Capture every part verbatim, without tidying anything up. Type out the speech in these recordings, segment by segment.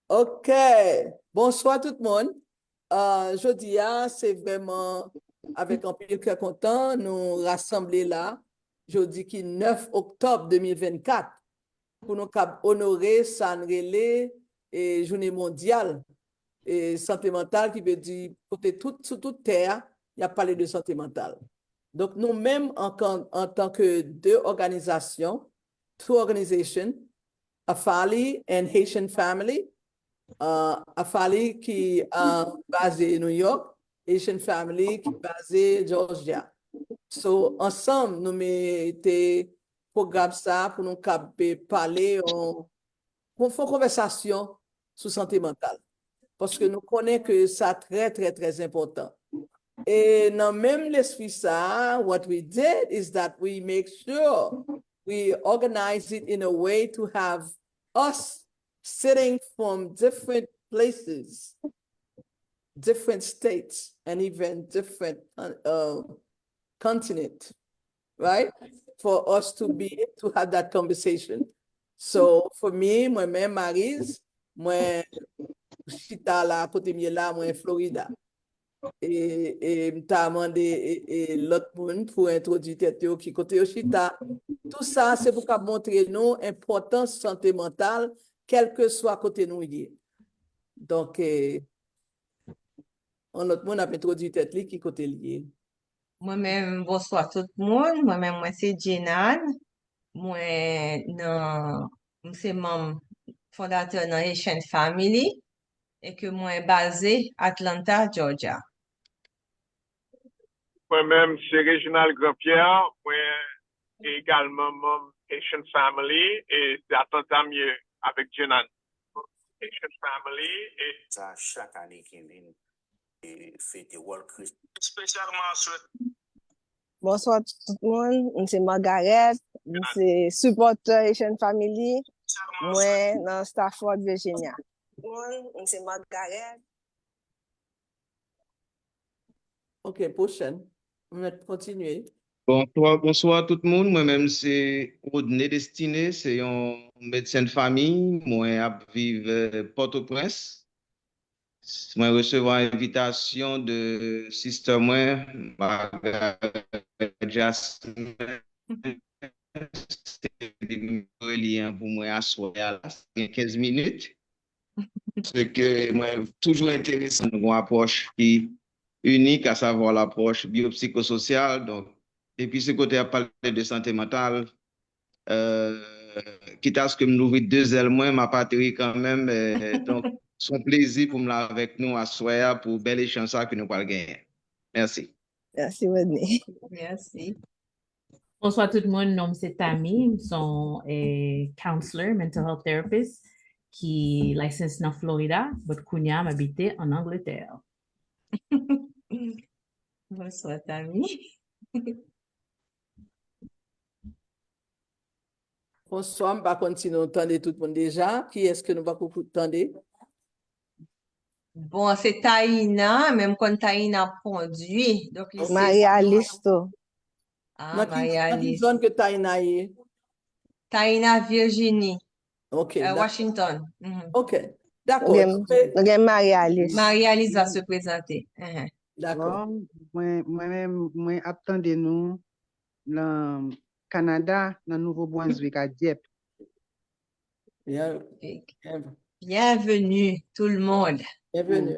Ok. Bonswa tout moun. Uh, jodi a, se vrèman avèk anpil kè kontan nou rasanble la, jodi ki nèf oktòb de mil vennkat, pou nou kab onore sa n rele e, jounen mondyal e, sante mantal, ki vle di kote tout, sou tout tè a, y ap pale de sante mantal. Donk, nou menm, an, kan- an tan ke de òganizasyon, two organization, Afali and Haitian Family, uh, Afali ki uh, baze New York, Haitian Family ki baze Georgia. So, ansanm, nou mete pwogram sa pou nou kab pale yon, pou fè yon konvèsasyon sou sante mantal. Paske nou konnen ke sa trè, trè, trè enpòtan. E nan menm lespri sa, what we did is that we make sure we organize it in a way to have us sitting from different places, different states, and even different uh, continent, right? For us to be to have that conversation. So for me, mwen menm, Maryse, mwen chita la kote m ye la, mwen Florida. E, e m ta mande e, e lòt moun pou entwodui tèt yo, ki kote yo chita. Tout sa, se pou kab montre nou enpòtans sante mantal, kèlkeswa kote nou ye. Donk, e, yon lòt moun ap entwodui tèt li, ki kote l ye. Mwen menm, bonswa tout moun. Mwen menm, mwen se Jenan. Mwen nan, m se manm fondatè nan Haitian Family e ke mwen baze Atlanta, Georgia. Mwen menm, se Reginald Grandpierre. Mwen egalman manm Haitian Family e se Atlanta m ye avèk Jenan. Haitian Family e Sa chak ane ki vin e fete World Christmas. Espesyalman aswè. Bonswa tout moun, m se Margaret, m se sipòtè Haitian Family, mwen nan Stafford, Virginia. Moun, m se Margaret. Ok, pwochèn. Mwen kontinye. Bonswa, bonswa tout moun. Mwen menm se Rodney Destiné, se yon medsen de fanmi. Mwen ap viv euh, Pòtoprens. Mwen resevwa envitasyon de sister mwen, Margaret Jasmin. Se li m rele an pou mwen aswè a la, sa gen kenz minit. Paske mwen toujou enterese nan yon apwòch ki inik, asavwa lapwòch biyopsikososyal. Donk, depi se kote y ap pale de sante mantal, euh, kitaske m louvri de zèl mwen, m ap ateri kanmenm. Euh, donk, se yon plezi pou m la avèk nou aswè a pou bèl echanj sa ke nou pral genyen. Mèsi. Mèsi, Rodney. Mèsi. Bonswa tout moun, non m se Tami, m se yon eh, counselor, mental health therapist ki license nan Florida, but kounye a m abite an Angletè. Bonswa Tami. Bonswa, m pa konn si nou tande tout moun deja. Kiyès ke nou pako tande? Bon, se Taina, men m konn Taina ap kondwi. Donk li se Marie Alice tou. Ah, Nan ki, Marie nan ki Alice. Zòn ke Taina ye? Taina, Virginie, Ok, euh, dakò. Washington. Mhm. Ok, dakò. Nou gen, Donk, se- nou gen Marie Alice. Marie Alice va se prezante. Mhm. Dakò. Bon, mwen, mwen menm, mwen ap tande nou nan Kanada, nan Nouvo Brunswick, a Dieppe. Byen, Ok. byen. Bienvenue tout le monde. Byenveni.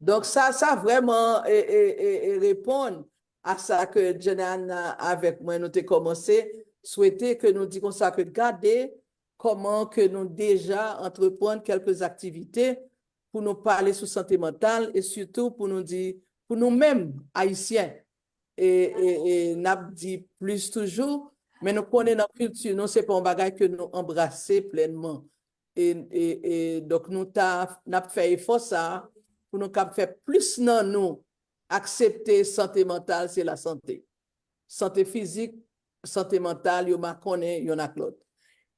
Donk, sa, sa vrèman e, e, e, e reponn a sa ke Jenan avèk mwen nou te kòmanse swete ke nou di konsa ke gade kòman ke nou deja antreprann kèlke aktivite pou nou pale sou sante mantal e sitou pou nou di, pou nou menm, Ayisyen, e, e, e n ap di plis toujou, men nou konnen nan kilti nou, se pa yon bagay ke nou anbrase plènman. E, e, e, donk, nou ta, n ap fè efò sa a pou nou kab fè plis nan nou aksepte sante mantal, se lasante. Sante fizik, sante mantal, yo makonnen yonn ak lòt.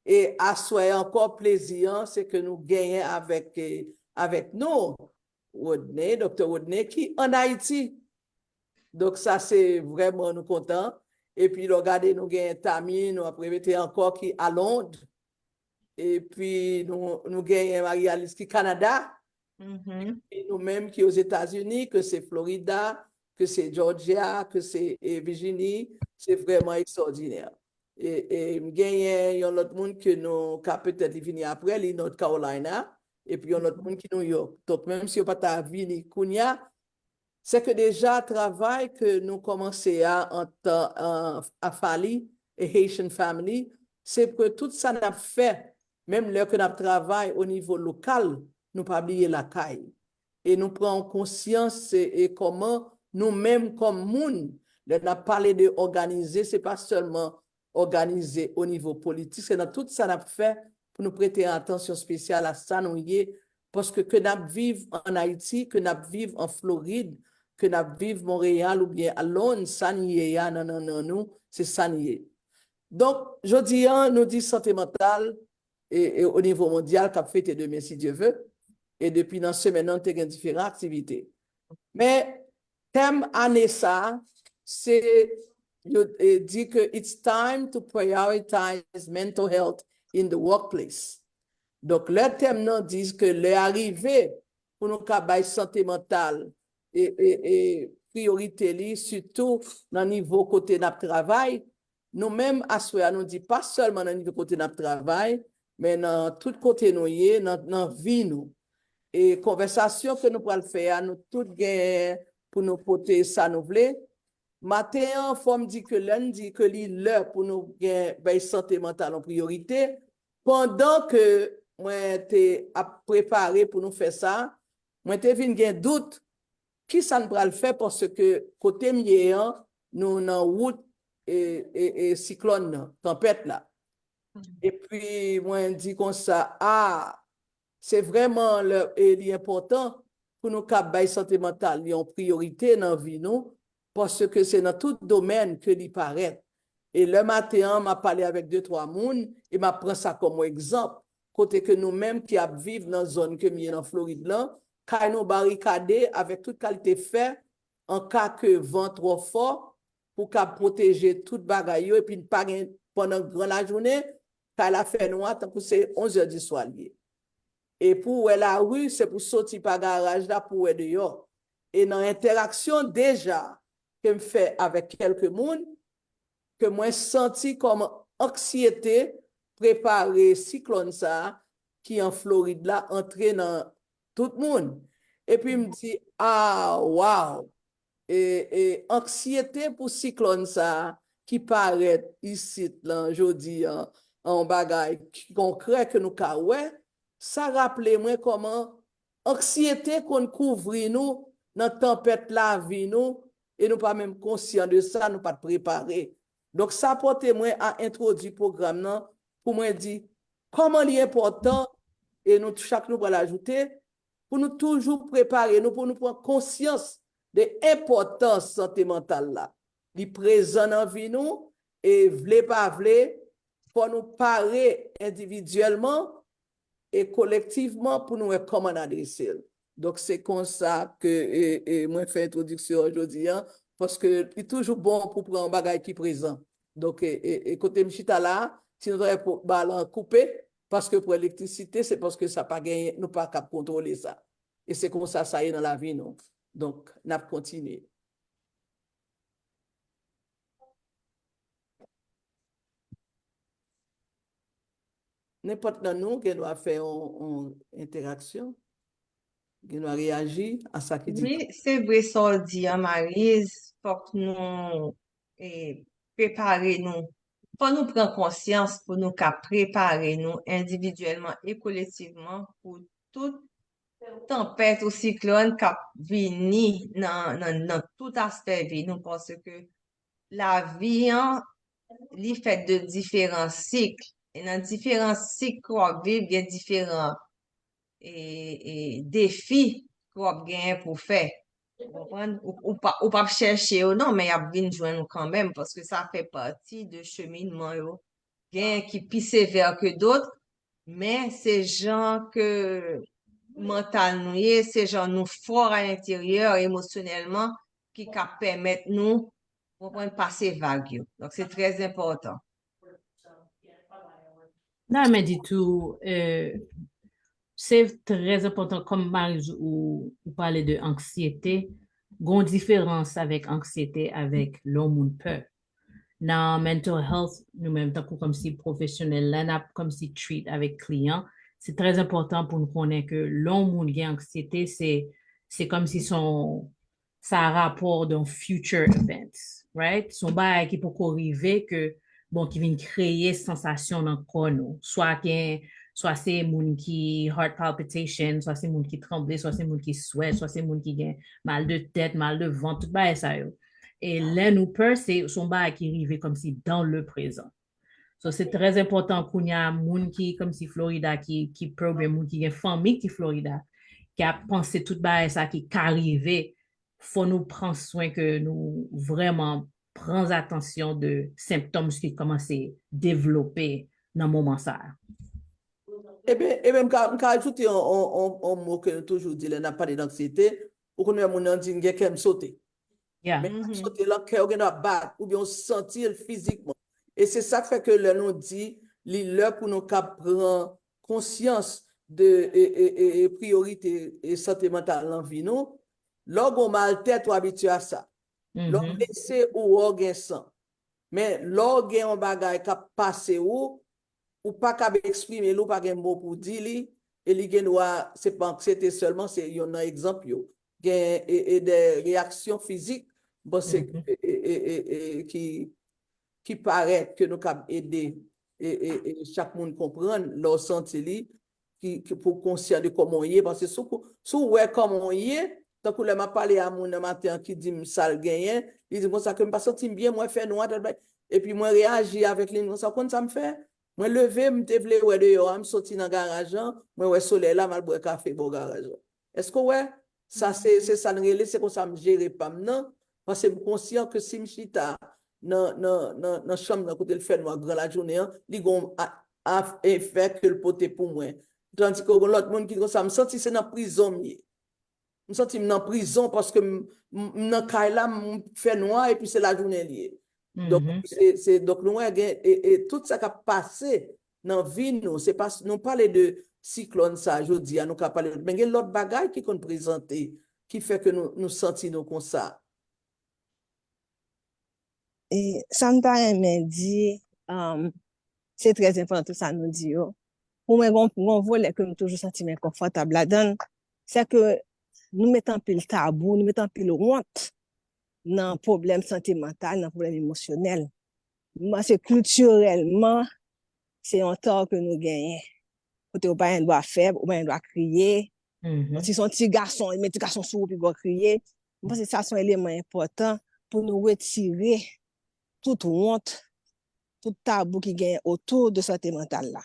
E aswè ankò, plezi an, se ke nou genyen avèk, e, avèk nou, Rodney, doktè Rodney, ki ann Ayiti. Donk, sa se vrèman nou kontan. Epi, lè w gade, nou genyen Tami, nou ap repete ankò, ki a Lond. epi nou, nou genyen Marie Alice ki Kanada, Mhm. e nou menm ki Ozetazini, ke se Florida, ke se Georgia, ke se e, Virginie, se vrèman ekstwòdinè. E, e m genyen yon lòt moun ke nou ka petèt li vini apre, li North Carolina, epi yon lòt moun ki New York. Donk, menm si yo pa ta vini kounye a, se ke deja travay ke nou kòmanse a antan a Fali e Haitian Family, se ke tout sa n ap fè, menm lè ke n ap travay o nivo lokal, nou pa bliye lakay. E nou pran konsyans e, e kòman nou menm kòm moun, lè n ap pale de òganize, se pa sèlman òganize o nivo politik, se nan tout sa n ap fè pou nou prete atansyon espesyal a sa nou ye, paske ke n ap viv ann Ayiti, ke n ap viv an Florid, ke n ap viv Monreyal oubyen Lond, sa n ye a nan nannan nou, se sa n ye. Donk, jodi a, nou di sante mantal, e, e o nivo mondyal k ap fete demen, si Dye ve. E depi nan semèn nan, te gen diferan aktivite. Men, tèm ane sa, se, yo e, di ke it's time to prioritize mental health in the workplace. Donk, lè tèm nan di ke lè a rive pou nou ka bay sante mantal e, e, e priyorite li, sitou nan nivo kote n ap travay, nou menm aswè a nou di pa sèlman nan nivo kote n ap travay, men nan tout kote nou ye, nan, nan vi nou. E konvèsasyon ke nou pral fè a, nou tout gen pou nou pote sa nou vle. Maten an, fò m di ke lè n di ke li lè pou nou gen bay sante mantal an priyorite, pandan ke mwen te ap prepare pou nou fè sa, mwen te vin gen dout ki sa n pral fè, paske kote m ye an, nou nan wout e, e, e siklòn nan, tanpèt la. Epi mwen di konsa, a, se vrèman lè, e li enpòtan pou nou kab bay sante mantal li yon priyorite nan vi nou, paske se nan tout domèn ke li parèt. E lè maten an, m ap pale avèk de twa moun, e m ap pran sa kòm yon egzanp, kote ke nou menm ki ap viv nan zòn ke m ye nan Florid lan, kay nou barikade avèk tout kalite fè, an ka ke van twò fò, pou kab pwoteje tout bagay yo, epi n pa gen, pandan gran lajounen, kay la fè nwa tankou se onz è di swa l ye. E pou w wè lari, se pou soti pa garaj la pou w wè deyò. E nan entèraksyon deja ke m fè avèk kèlke moun, ke mwen santi kòman anksyete prepare siklòn sa a ki an Florid la antre nan tout moun. Epi m di, a, waw! E, e anksyete pou siklòn sa a ki parèt isit lan jodi an, an yon bagay konkrè ke nou ka wè, sa raple mwen kòman anksyete konn kouvri nou nan tanpèt lavi nou, e nou pa menm konsyan de sa, nou pa t prepare. Donk, sa pote mwen a entwodui pwogram nan pou mwen di kòman li enpòtan, e nou chak nou pral ajoute, pou nou toujou prepare nou, pou nou pran konsyans de enpòtans sante mantal la. Li prezan nan vi nou, e vle pa vle, fò nou pare endividyèlman e kolektivman pou nou wè kòman n adrese l. Donk, se konsa ke e, e, mwen fè entwodiksyon an jodi an, paske li toujou bon pou pran yon bagay ki prezan. Donk, e, e, e kote m chita la, si nou ta wè pou balan koupe, paske pou elektrisite, se paske sa pa genyen, nou pa kab kontwole sa. E se konsa sa ye nan lavi nou. Donk, n ap kontinye. Nenpòt nan nou gen dwa fè yon, yon entèraksyon, gen dwa reyaji a sa ki di. Wi, se vre sa w di an, Maryse, fòk nou e, prepare nou. Fò nou pran konsyans pou nou ka prepare nou endividyèlman e kolektivman pou tout tanpèt ou siklòn k ap vini nan, nan, nan tout aspè vi nou, paske lavi an, li fèt de diferan sik. E nan diferan sik ke w ap viv, gen diferan e, e defi ke w ap genyen pou fè. Ou konprann? Ou, ou pa, ou p ap chèche yo non, men y ap vin jwenn ou kanmenm, paske sa fè pati de cheminman yo. Genyen ki pi sevè ke dòt, men se jan ke mantal nou ye, se jan nou fò alenteryè, emosyonèlman, ki ka pèmèt nou, ou konprann, pase vag yo. Donk, se trè enpòtan. Nan, men di tou, euh, se trè enpòtan, kòm Marie, ou, ou pale de anksyete, gon diferans avèk anksyete avèk lè yon moun pè. Nan mental health, nou menm tankou kòmsi pwofesyonèl, lè n ap kòmsi treat avèk kliyan, se trè enpòtan pou nou konnen ke lè yon moun gen anksyete, se, se kòmsi se yon, sa rapò de yon future event, right? Se yon bagay ki poko rive ke, bon, ki vin kreye sansasyon nan kò nou. Swa gen, swa se moun ki heart palpitation, swa se moun ki tranble, swa se moun ki swèt, swa se moun ki gen mal de tèt, mal de vant, tout bagay sa yo. E lè nou pè, se, se yon bagay ki rive kòmsi dans le présent. So, se trè enpòtan kounye a, moun ki, kòmsi Florida, ki, ki pè oubyen moun ki gen fanmi ki Florida, ki ap panse tout bagay sa ki ka rive, fò nou pran swen ke nou vrèman pran atansyon de senptòm ki kòmanse devlope nan moman sa a. Ebyen, ebyen m ka, m ka ajoute yon, yon, yon, yon mo ke nou toujou di lè n ap pale d anksyete, ou konn wè moun nan di, "M gen kè m sote." Yeah. Men kè sote lan, kè yo gen dwa bat, oubyen w santi l fizikman. E se sa k fè ke lè nou di, li lè pou nou kab pran konsyans de e, e, e, e priyorite e sante mantal nan vi nou, lè w gen yon maltèt, ou abitye a sa. Lè w blese, ou wè w gen san. Men lè w gen yon bagay k ap pase ou, ou pa kab eksprime li, ou pa gen mo pou di li, e li gen dwa, se pa anksyete sèlman, se yonn nan egzanp yo. Gen e, e de reyaksyon fizik, m panse e, e, e, e, e, ki, ki parèt ke nou kab ede e, e, e chak moun konprann lè w santi li, ki, ki pou konsyan de kòman w ye, paske si w, si w wè kòman w ye, tankou lè m ap pale a moun nan maten an ki di m sa l genyen, li di m konsa ke m pa santi m byen, mwen fè nwa, tèl bagay, epi mwen reyaji avèk li, m konsa, w konn sa m fè? Mwen leve, m te vle wè deyò a, m soti nan garaj lan, mwen wè solèy la, m al bwè kafe bò garaj lan. Èske w wè? Sa se, se sa n rele, se konsa m jere pa m nan, paske m konsyan ke si m chita nan, nan, nan, nan chanm nan kote l fè nwa gran lajounen an, li gon a, a, efè ke l pote pou mwen. Tandike gon lòt moun ki konsa, m santi se nan prizon m ye. M santi m nan prizon paske m, m, m nan kay la, m fè nwa epi se lajounen li ye. Donk, se, se, donk nou wè gen, e, e tout sa k ap pase nan vi nou, se pa, nou pale de siklòn sa jodi a, nou ka pale, men gen lòt bagay ki konn prezante, ki fè ke nou, nou santi nou konsa. E sa m ta renmen di, um, se trè enpòtan tout sa nou di yo. Pou mwen, gon, gon volè ke m toujou santi m enkonfòtab ladan l, se ke nou met anpil tabou, nou met anpil wont nan pwoblèm sante mantal, nan pwoblèm emosyonèl. M panse kiltirèlman, se yon tò ke nou genyen. Kote ou pa gen dwa fèb, ou pa gen dwa kriye. Si se yon ti gason, men ti gason sou ou, pi gwo kriye. M panse sa se yon eleman enpòtan pou nou retire tout wont, tout tabou ki genyen otou de sante mantal la.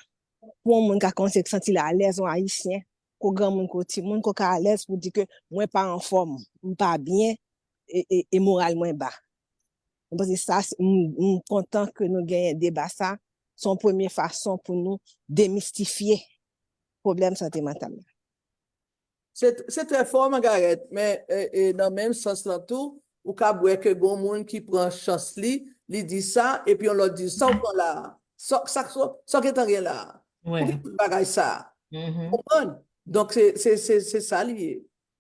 Pou yon moun ka kòmanse santi l alèz, yon Ayisyen, ko granmoun, ko timoun, ko ka alèz pou di ke mwen pa anfòm, m pa byen, e, e, e moral mwen ba. M panse sa, se, m, m kontan ke nou genyen deba sa, se yon premye fason pou nou demistifye pwoblèm sante mantal la. Se, se trè fò, Margaret, men e, e, nan menm sans lan tou, ou kab wè ke gon moun ki pran chans li, li di sa, epi yon lòt di, "Sa w pran la a? Sa, sa, sa, sa w gentan gen la a? Pou ki tout bagay sa a?" Konprann? Donk, se, se, se, se sa li ye.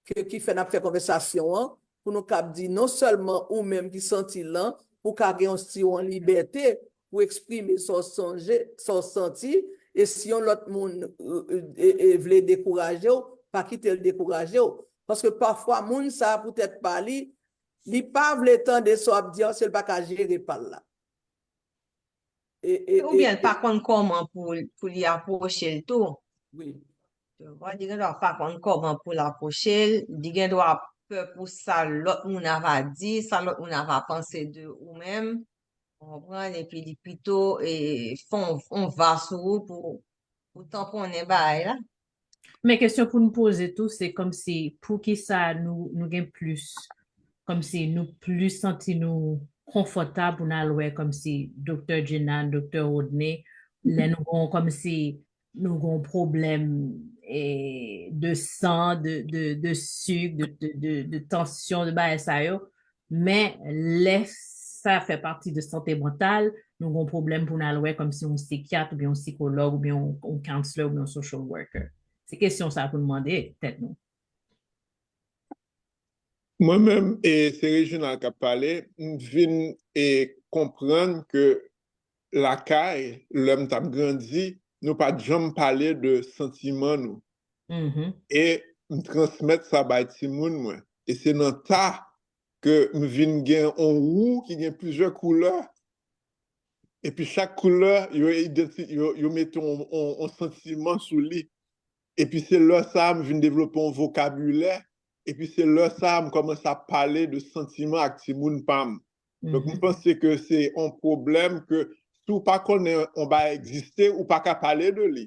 Ke, ki fè n ap fè konvèsasyon an, pou nou kab di non sèlman ou menm ki santi l lan, pou w ka gen yon, si yon libète, pou eksprime sa w sonje, sa w santi, e si yon lòt moun e, e, e vle dekouraje w, pa kite l dekouraje w. Paske pafwa, moun sa a, poutèt pa li, li pa vle tande sa w ap di a, se l pa ka jere pa l la. E, e, Oubyen e, l pa konn kòman pou, pou li apwoche l tou. Wi. Tu vois, li gen dwa pa konn kòman pou l apwoche l, li gen dwa pè pou sa lòt moun nan va di, sa lòt moun nan va panse de ou menm. Ou konprann? Epi li pito e, fè yon, yon va sou ou pou, pou tanponnen bagay la. Men kesyon pou n poze tou, se kòmsi, poukisa nou, nou gen plis, kòmsi nou plis santi nou konfòtab pou n al wè kòmsi Doktè Jenan, Doktè Rodney, lè nou gon kòmsi nou gon pwoblèm e, de san, de, de, de sik, de, de, de, de tansyon, de bagay sa yo. Men lè sa fè pati de sante mantal, nou gen yon pwoblèm pou n al wè kòmsi yon sikyat oubyen yon sikològ oubyen yon, yon counselor oubyen yon social worker? Se kesyon sa pou n mande tèt nou. Mwen menm, e se Reginald k ap pale, m vin e konprann ke lakay, lè m t ap grandi, nou pa t janm pale de santiman nou. E m transmèt sa bay timoun mwen. E se nan ta ke m vin gen yon wou ki gen plizyè koulè. Epi chak koulè, yo, identi- yo, yo mete yon, yon, yon santiman sou li. Epi se lè sa a m vin devlope yon vokabilè. Epi se lè sa a m kòmanse ap pale de santiman ak timoun pa m. Donk, m panse ke se yon pwoblèm ke si w pa konnen yon bagay egziste, ou pa ka pale de li.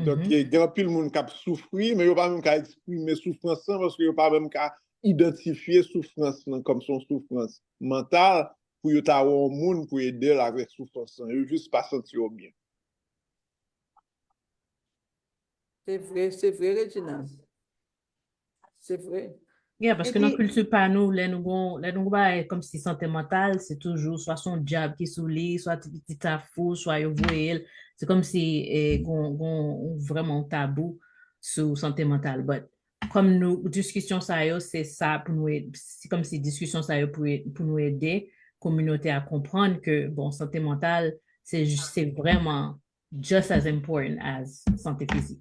Donk, gen anpil moun k ap soufri, men yo pa menm ka eksprime soufrans lan paske yo pa menm ka idantifye soufrans lan kòm se yon soufrans mantal pou yo ta wè yon moun pou ede l avèk soufrans lan. Yo jis pa santi yo byen. Se vre, se vre, Reginald. Se vre. Yeah, paske nan kilti pa nou, lè nou gon, lè nou gon bagay kòmsi sante mantal, se toujou swa se yon dyab ki sou li, swa ti pitit sa fou, swa yo voye l. Se kòmsi eh, gon, gon vrèman yon tabou sou sante mantal. But kòm nou, diskisyon sa yo, se sa pou nou, se kòmsi diskisyon sa yo pou, pou nou ede kominote a konprann ke, bon, sante mantal, se, se vrèman just as important as sante fizik.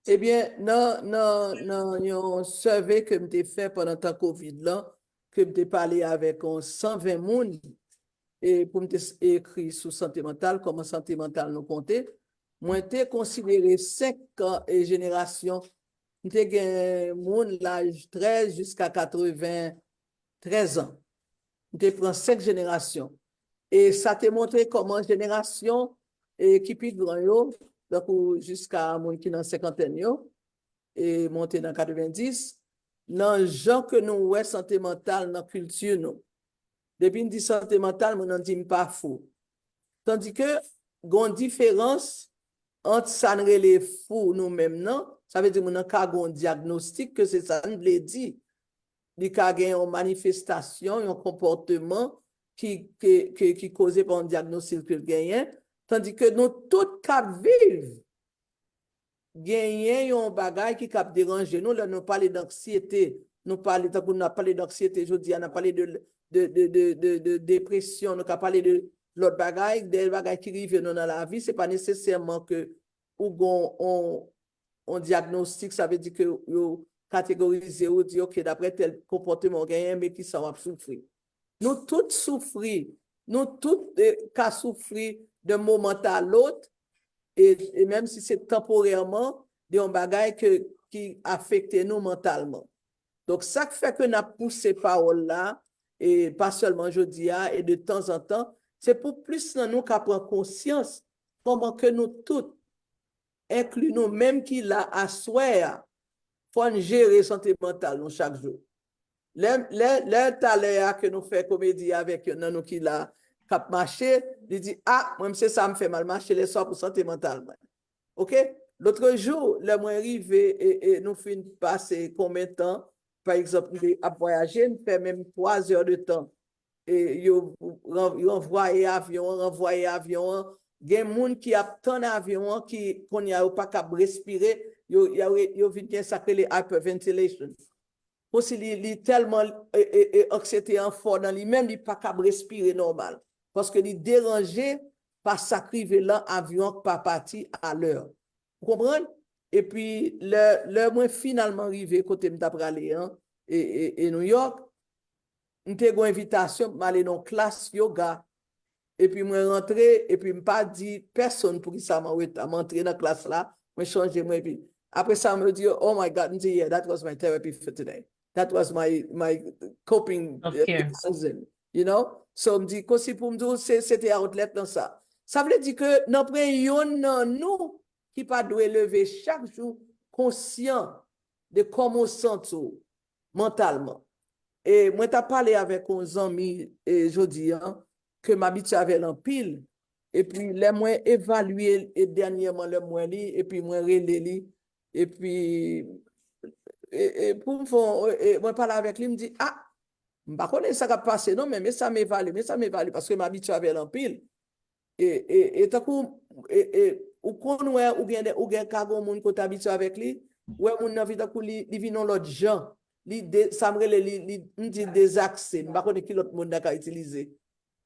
Ebyen, nan, nan, nan yon survey ke m te fè pandan tan kovid lan, ke m te pale avèk yon san ven moun, e pou m te ekri sou sante mantal, kòman sante mantal nou konte, mwen te konsidere senk e, jenerasyon. M te gen moun laj trèz jiska katreven trèz an. M te pran senk jenerasyon. E sa te montre kòman jenerasyon e ki pi gran yo, tankou jiska moun ki nan senkantèn yo, e monte nan katrevenndis, nan jan ke nou wè sante mantal nan kilti nou. Depi n di sante mantal, moun nan di m pa fou. Tandike, gon diferans ant sa n rele fou nou menm nan, sa vle di moun nan ka gon dyagnostik ke se sa n vle di. Li ka gen yon manifestasyon, yon konpòteman ki, ke, ke, ki koze pa yon dyagnostik ke l genyen, tandike nou tout k ap viv genyen yon bagay ki kab deranje nou lè nou pale d anksyete, nou pale tankou n ap pale d anksyete jodi a, n ap pale de, de, de, de, de, de depresyon, nou ka pale de lòt bagay, de bagay ki rive nou nan lavi, se pa nesesèman ke ou gon on, on dyagnostik, sa vle di ke yo kategorize ou, di, ok, daprè tèl konpòteman w genyen, men kisa w ap soufri. Nou tout soufri, nou tout eh, ka soufri de moman a lòt, e, e menm si se tanporèman, de yon bagay ke, ki afekte nou mantalman. Donk, sa k fè ke n ap pouse pawòl la, e pa sèlman jodi a, e de tanzantan, se pou plis nan nou ka pran konsyans kòman ke nou tout, enkli nou menm ki la aswè a, fò n jere sante mantal nou chak jou. Lè, lè, lè talè a ke nou fè komedi avèk yonn nan nou ki la, k ap mache, li di, a, mwen, m se sa m fè m al mache lèswa pou sante mantal mwen. Oke? Lotrejou, lè mwen rive, e, e nou fin pase konbyen tan, pa egzanp, m te ap vwayaje, m fè menm twa zè de tan. E yo ran- ranvwaye avyon an, ranvwaye avyon an. Gen moun ki ap tann avyon an ki kounye a yo pa kab respire, yo, yo, yo vin gen sa k rele hyperventilation. Kòmsi li, li tèlman e, e, e, anksyete an fò nan li menm, li pa kab respire nòmal. Paske li deranje pa sa k rive lan avyon an k pa pati alè. Ou konprann? Epi lè, lè mwen finalman rive kote m ta prale an, e, e, e New York, m te gon envitasyon pou m ale nan yon klas yoga. Epi mwen rantre, epi m pa di pèsonn poukisa m an reta. M antre nan klas la, mwen chanje mwen, epi apre sa, mwen di, oh my God, m di, yeah, that was my therapy for today. That was my, my coping uh, Self-care. mechanism, you know? So, m di, kòmsi pou m di, w, se, se te outlet nan sa. Sa vle di ke nan pwen yonn nan nou ki pa dwe leve chak jou konsyan de kòman w santi w mantalman. E mwen t ap pale avèk yon zanmi e jodi a, ke m abitye avè l anpil. Epi lè mwen evalye l, e dènyèman lè mwen li, epi mwen rele li, epi e, e, pou m fè yon- e, mwen pale avèk li, m di, a, M pa konnen sa k ap pase non, men men sa m evalye, men sa m evalye, paske m abitye avè l anpil. E, e, e tankou, e, e, ou konn wè, ou gen, de- ou gen ka gon moun ke w te abitye avèk li, ou wè moun nan vin tankou li, li vin yon lòt jan. Li de, sa m rele li, li, m di dezakse, m pa konnen ki lòt mo m ta ka itilize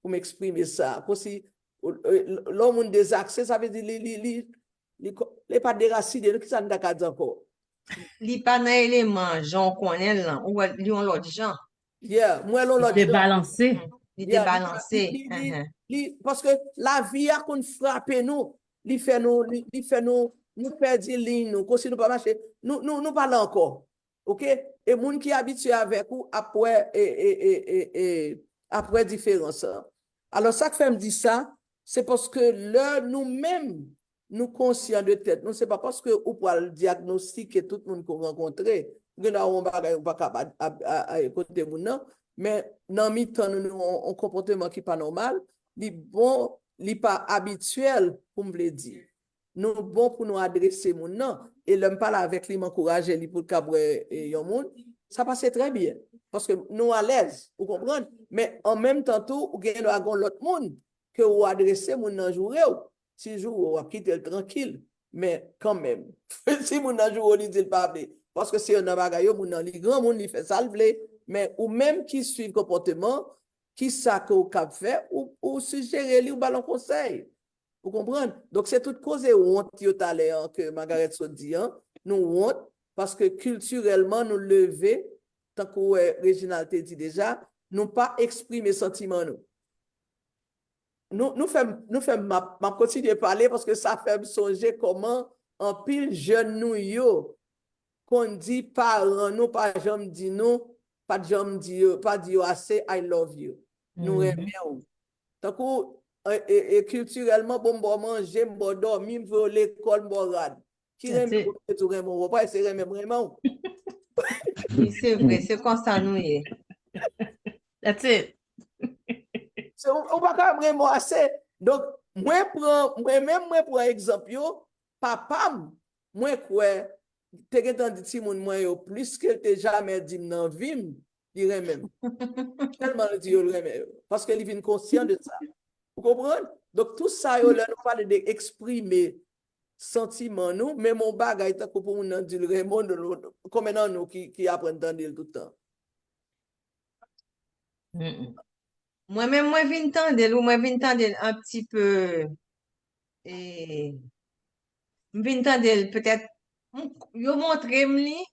pou m eksprime sa. Konsi, ou- e, lè yon moun dezakse, sa vle di li, li, li, li, ko- li pa derasine, non, ki sa m ta ka di ankò? Li pa nan eleman jan w konnen l lan, ou wè li yon lòt jan. Yeah, m wè l yon lòt jan. Debalanse. Li Yeah, debalanse. li, li, li, li, paske lavi a konn frape nou, li fè nou, li, li fè nou, nou pèdi liy nou, konsi nou pa mache, nou, nou, nou pa la ankò. Oke? E moun ki abitye avèk ou ap wè, e, e, e, e, e, ap wè diferans lan. Alò, sa k fè m di sa, se paske lè nou menm, nou konsyan de tèt nou, se pa paske ou pral dyagnostike tout moun ke w rankontre, ou gen dwa wè yon bagay ou pa ka ba- a- a- a- kote moun nan, men nan mitan nou, nou yon, yon konpòteman ki pa nòmal, li bon, li pa abityèl pou m vle di. Nou bon pou nou adrese moun nan. E lè m pale avèk li, m ankouraje li pou l kab wè e, yon moun, sa pase trè byen. Paske nou alèz, ou konprann? Men an menm tan tou, ou gen dwa gon lòt moun ke ou adrese, moun nan joure w. Si l joure w, w ap kite l trankil. Men kanmenm, si moun nan joure w, li di l pa vle. Paske se youn nan bagay yo, moun nan li granmoun, li fè sa l vle. Men ou menm ki swiv konpòteman, ki sa ke w kab fè, ou, ou sijere li, ou ba l yon konsèy. Ou konprann? Donk, se tout koze wont yo talè an ke Margaret sot di an. Nou wont paske kiltirèlman nou leve, tankou wè Reginald te di deja, nou pa eksprime santiman nou. Nou, nou fè m, nou fè m, m ap, m ap kontinye pale paske sa fè m sonje kòman anpil jèn nou yo konn di paran nou pa janm di nou, pa t janm di yo, pa di yo ase, I love you. Nou renmen w. Tankou, e, e, e, kiltirèlman, bon, m ba w manje, m ba w dòmi, m voye w lekòl, m ba w rad. Ki renmen w, ou tou renmen w. Ou pa se renmen m renmen w. Wi, se vre, se konsa nou ye. That's it. Se, ou, ou pa ka renmen w ase. Donk, mwen pran, mwen menm, mwen pran egzanp yo, papa m, mwen kwè, te gentan di timoun mwen yo, plis ke l te jamè di m nan vi m, li renmen m. Tèlman l di yo l renmen yo. Paske li vin konsyan de sa. Ou konprann? Donk, tout sa yo, lè nou pale de eksprime santiman nou, menm yon bagay tankou pou moun nan di l renmen w, nou, nou, konbyen nan nou ki, ki aprann tande l tout tan? Mm-mm. Mwen menm, mwen vin tande l, wi, mwen vin tande l un petit peu, e, m vin tande l petèt, m- yo montre m li,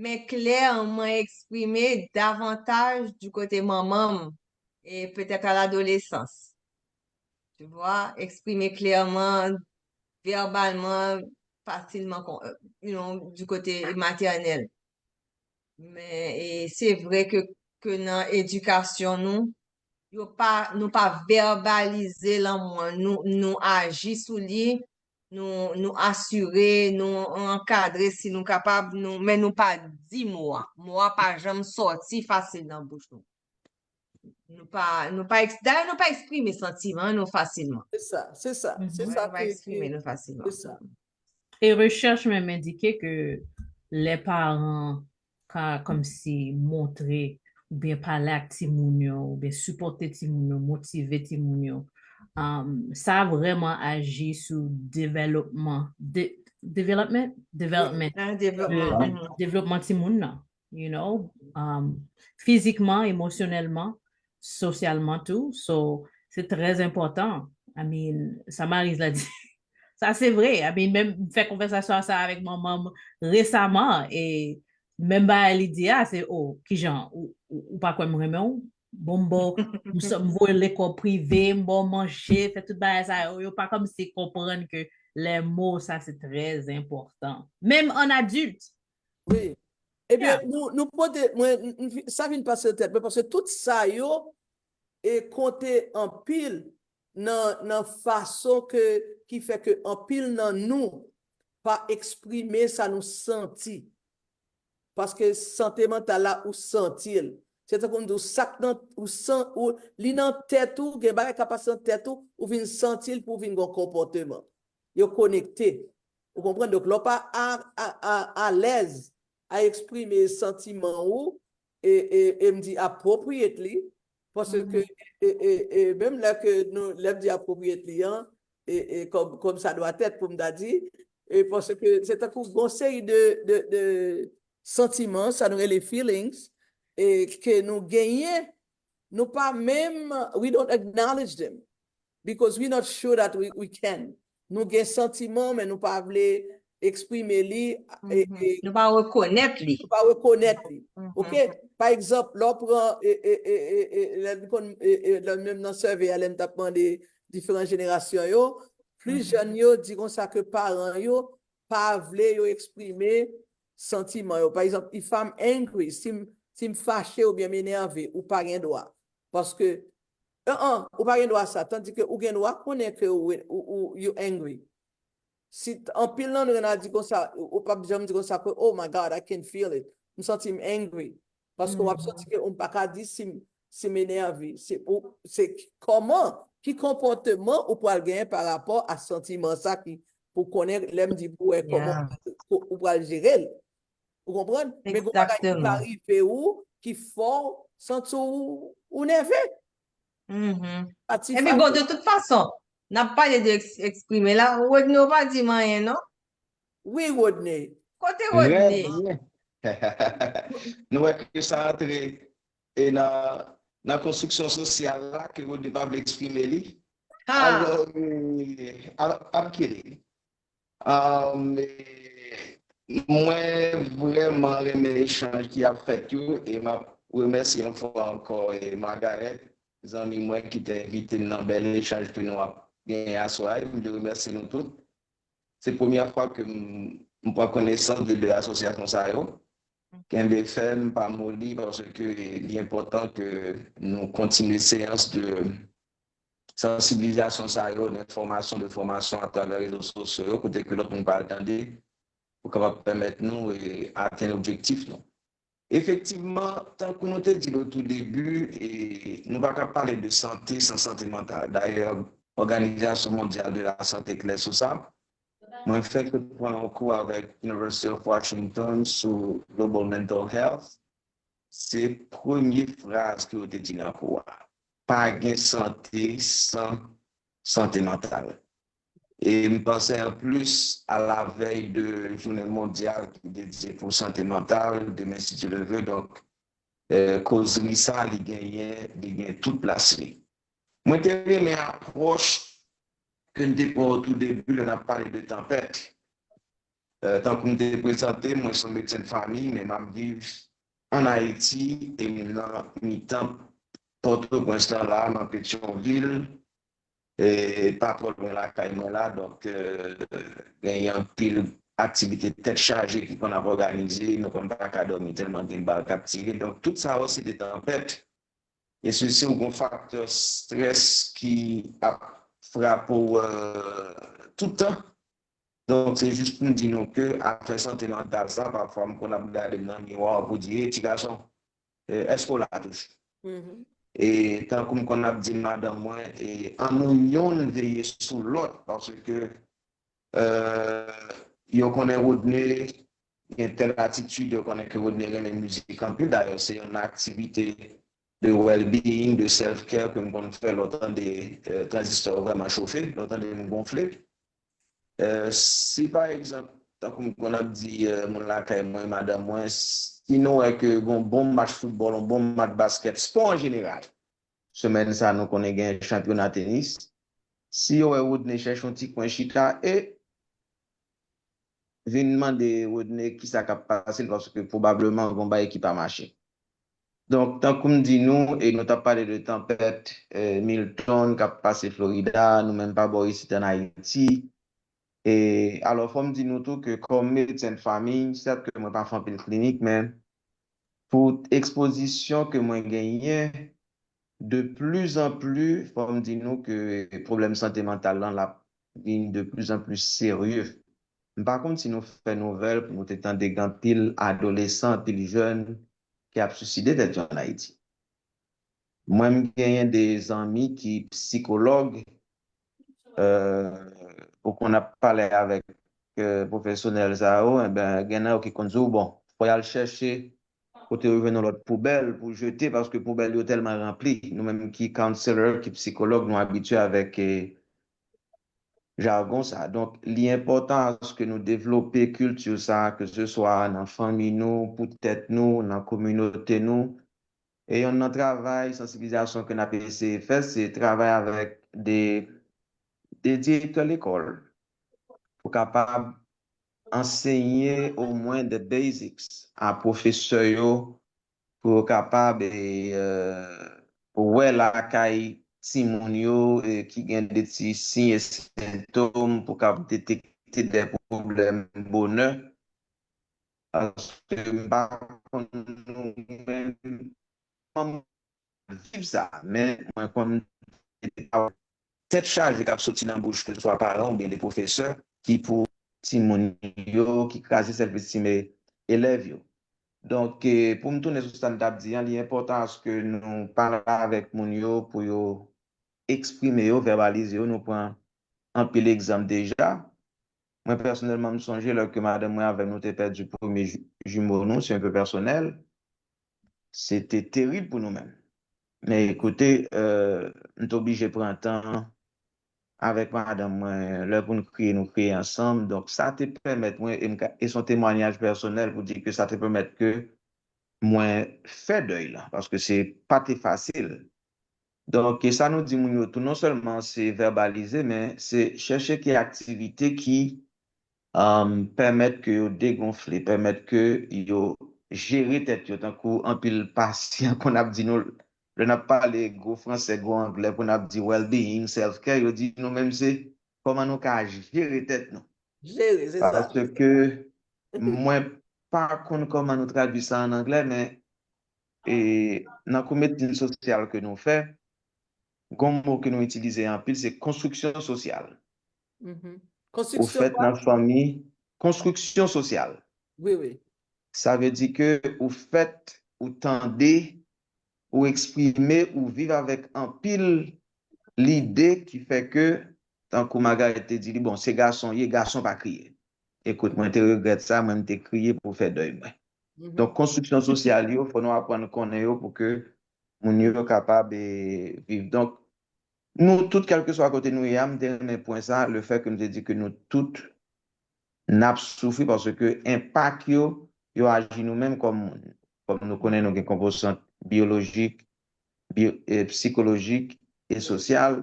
men klè mwen eksprime davantaj du côté manman m, e petèt à l'adolescence. Tu vois, eksprime klèman, vèbalman, fasilman, kon- you know, du côté maternel. Men e, se vre ke, ke nan edikasyon nou, yo pa, nou pa vèbalize lanmou an, nou, nou aji sou li, nou, nou asire, nou ankadre si nou kapab, nou, men nou pa di mo a. Mo a pa janm sòti fasil nan bouch nou. Nou pa, nou pa, eks- dayè, nou pa eksprime santiman nou fasilman. Se sa, se sa, se Mhm. sa Nou pa ke, eksprime ke, nou fasilman. se sa. E rechèch menm endike ke lè paran ka kòmsi montre oubyen pale ak timoun yo, oubyen sipòte timoun yo, motive timoun yo, um, sa vrèman aji sou developman, de, development, development, Nan devlopman. euh, devlopman timoun nan, you know, um, fizikman, emosyonèlman, sosyalman tou. So, se trè enpòtan. I mean, sa Maryse la di, sa se vre. I mean, menm m fè konvèsasyon sa avèk manman m resaman, e menm bagay li di a, se, oh, kijan, ou, ou, ou pa kwè m renmen w? Bon, m ba w, m sa- m voye w lekòl prive, m ba w manje, fè tout bagay sa yo, yo pa kòmsi konprann ke lè mo sa se trè enpòtan. Menm an adilt. Wi. Ebyen, Yeah. nou, nou pote, mwen, m- m- sa vin pase nan tèt mwen, paske tout sa yo e konte anpil nan, nan fason ke, ki fè ke anpil nan nou pa eksprime sa nou santi. Paske sante mantal la, ou santi l. Se tankou m di w, sa k nan, ou san, ou, li nan tèt ou, gen bagay k ap pase nan tèt ou, ou vin santi l pou w vin gen yon konpòteman. Yo konekte. Ou konprann? Donk, lè w pa a, a, a, alèz a eksprime santiman ou, e, e, e m di appropriately, paske, e, e, e menm lè ke nou, lè m di appropriately an, e, e kòm, kòm sa dwa tèt pou m ta di, e paske se tankou gon seri de, de, de santiman, sa nou rele feelings, e ke nou genyen, nou pa menm, we don't acknowledge them because we not sure that we, we can. Nou gen santiman, men nou pa vle eksprime li, e, e, Nou pa rekonèt li. nou pa rekonèt li. Ok? Pa egzanp, lè w pran, e, e, e, e, e, lè n konn, e, e, lè menm nan survey a, lè n t ap mande diferan jenerasyon yo, plis jèn yo di konsa ke paran yo pa vle yo eksprime santiman yo. Pa egzanp, if I'm angry, si m, si m fache oubyen m enève, ou pa gen dwa. Paske, an, an, ou pa gen dwa sa, tandike ou gen dwa konnen ke ou, ou, ou you angry. Si t- anpil nan nou, n a di konsa, ou p ap janm di konsa ke, "Oh my God, I can feel it. M santi m angry." Paske w ap santi ke ou pa ka di si m, si m enève. Se pou, se k- kòman, ki konpòteman ou pral genyen pa rapò a santiman sa ki, pou konnen lè m di pou wè kòman ou, ou pral jere l. Ou konprann? Men gon bagay ki ka rive ou, ki fè w santi w, ou nève. Epi bon, de tout fason, n ap pale de eks- eksprime la. Rodney, ou pa di m anyen, non? Wi, Rodney. Kote Rodney? Nou wè ke sa antre e nan, nan konstriksyon sosyal la ke Rodney pa vle eksprime li. Ha! Alò, e, a- I'm kidding. Um, e, mwen vrèman renmen echanj ki ap fèt yo e m ap remèsye yon fwa ankò e Margaret, zanmi mwen ki te envite m nan bèl echanj ke nou ap genyen aswè a. M vle remèsye nou tout. Se premyè fwa ke m, m pran konesans de de asosyasyon sa yo. Kenbe fèm, pa moli, paske li enpòtan ke nou kontinye seyans de sansibilizasyon sa yo, de fòmasyon, de fòmasyon atravè rezo sosyo yo, kote ke lòt moun pa al tande, pou kapab pèmèt nou e, atenn objektif nou. Efektivman, tankou nou te di l o tou debi, e, nou pa ka pale de sante san sante mantal. Dayè, Òganizasyon Mondyal de la Sante klè sou sa. Mwen fèk pran yon kou avèk University of Washington sou Global Mental Health. Se premye fraz ke yo te di nan kou a. Pa gen sante san sante mantal. E m panse anplis, alavèy de jounen mondyal ki dedye pou sante mantal, demen si Dye le veut, donk, eh, kozri sa, li genyen, li gen tout plas li. Mwen te renmen apwòch ke n te pran o tou debi lè n ap pale de tanpèt. Eh, tankou m te prezante, mwen se yon medsen de fanmi, men m ap viv ann Ayiti e m nan mitan Pòtoprens lan la, nan Petyonvil, e pa twò lwen lakay mwen la, donk, eh, genyen anpil aktivite tèt chaje ki konn ap òganize, nou konn pa ka dòmi tèlman gen bal k ap tire. Donk, tout sa yo se de tanpèt. E se si w gon faktè strès ki ap frape w, eh, tout tan. Donk, se jis pou m di nou ke afè sante mantal sa, pafwa m konn ap gade m nan miwa pou di, "Hey, ti gason, eh, èske w la toujou?" E tankou m konn ap di madanm mwen, eh, ann nou yonn veye sou lòt, paske, eh, yo konnen Rodney gen tèl atitid, yo konnen ke Rodney renmen mizik anpil. Dayè, se yon aktivite de well-being, de self-care ke m konn fè lè w tande, eh, tranzistò yo vrèman chofe, lè w tande m gonfle. Eh, si pa egzanp, tankou m konn ap di, eh, moun lakay mwen, madanm mwen, si nou wè ke gon bon match foutbòl, yon bon match baskèt, spò an jeneral, semèn sa nou konnen gen chanpyona tenis, si yo wè Rodney chèche yon ti kwen chita, e vin mande Rodney kisa k ap pase l, paske pwobableman gon bagay ki pa mache. Donk, tankou m di nou, e nou t ap pale de tanpèt, eh, Milton k ap pase Florida, nou menm pa bò isit ann Ayiti. E alò, fò m di nou tou ke kòm medsen de fanmi, sèt ke mwen pa fè anpil klinik, men pou ekspozisyon ke mwen genyen, de plus en plus, fò m di nou ke pwoblèm sante mantal lan, l ap vin de plus en plus serye. M pa konn si nou fè nouvèl pou nou te tande gen anpil adolesan, anpil jèn ki ap siside tèt yo ann Ayiti. Mwen, m genyen de zanmi ki sikològ, eh, ou konn ap pale avèk, eh, pwofesyonèl sa yo, enben, gen nan yo ki konn di w, bon, fò y al chèche kote yo jwenn yon lòt poubèl pou jete, paske poubèl yo tèlman ranpli. Nou menm ki counselor, ki psikològ, nou abitye avèk eh, jagon sa. Donk, li enpòtan aske nou devlope kilti sa, ke se swa nan fanmi nou, pou tèt nou, nan kominote nou. E yon nan travay sansibilizasyon ke n ap eseye fè, se travay avèk de, de direktè lekòl pou kapab ansenye omwen the basics a pwofesè yo pou yo kapab e, euh, wè lakay timoun yo e ki gen de ti siy e sentòm pou kab detekte de pwoblèm bonè. Paske m pa konn nou menm kòman viv sa, men mwen konn tèt chaje k ap soti nan bouch ke se swa paran oubyen de pwofesè ki pou timoun yo, ki kraze sèlf estim elèv yo. Donk, eh, pou m tounen sou sa n t ap di an, li enpòtan aske nou pale avèk moun yo pou yo eksprime yo, vèbalize yo. Nou pran anpil egzanp deja. Mwen, pèsonèlman, m sonje lè ke madanm mwen avè m, nou te pèdi premye ju- jimo nou, se un peu personnel. Se te terib pou nou menm. Men ekoute, euh, m te oblije pran tan avèk madanm mwen, lè pou n kriye, nou kriye ansanm. Donk, sa te pèmèt mwen, e m ka- e se yon temwayaj pèsonèl pou di ke sa te pèmèt ke mwen fè dèy la, paske se pa te fasil. Donk, e sa nou di moun yo tou, non sèlman se vèbalize, men se chèche ki aktivite ki um, pèmèt ke yo degonfle, pèmèt ke yo jere tèt yo, tankou anpil pasyan konn ap di nou, lè n ap pale gwo fransè, gwo anglè, pou n ap di well-being, self-care, yo di nou menm se kòman nou ka jere tèt nou. Jere, se sa. Paske mwen pa konn kòman nou tradui sa an anglè, men e, nan kou medsin sosyal ke nou fè, gon mo ke nou itilize anpil, se konstriksyon sosyal. Mhm. Ou Konstriksyon fèt kwa? Nan fanmi, konstriksyon sosyal. Wi, wi. Sa vle di ke ou fèt, ou tande, ou eksprime, ou viv avèk anpil lide ki fè ke, tankou Margaret te di li, bon, se gason ye, gason pa kriye. Ekout, mwen te regrèt sa, mwen m te kriye pou fè dèy mwen. Mhm. Donk, konstriksyon sosyal yo, fò nou aprann konnen yo pou ke moun yo kapab e, viv. Donk, nou tout, kèlkeswa kote nou ye a, m te renmen pwen sa, le fè ke m te di ke nou tout, n ap soufri paske enpak yo, yo aji nou menm kòm moun. Kòm nou konnen, nou gen konposant biyolojik, byo, e, psikolojik e sosyal.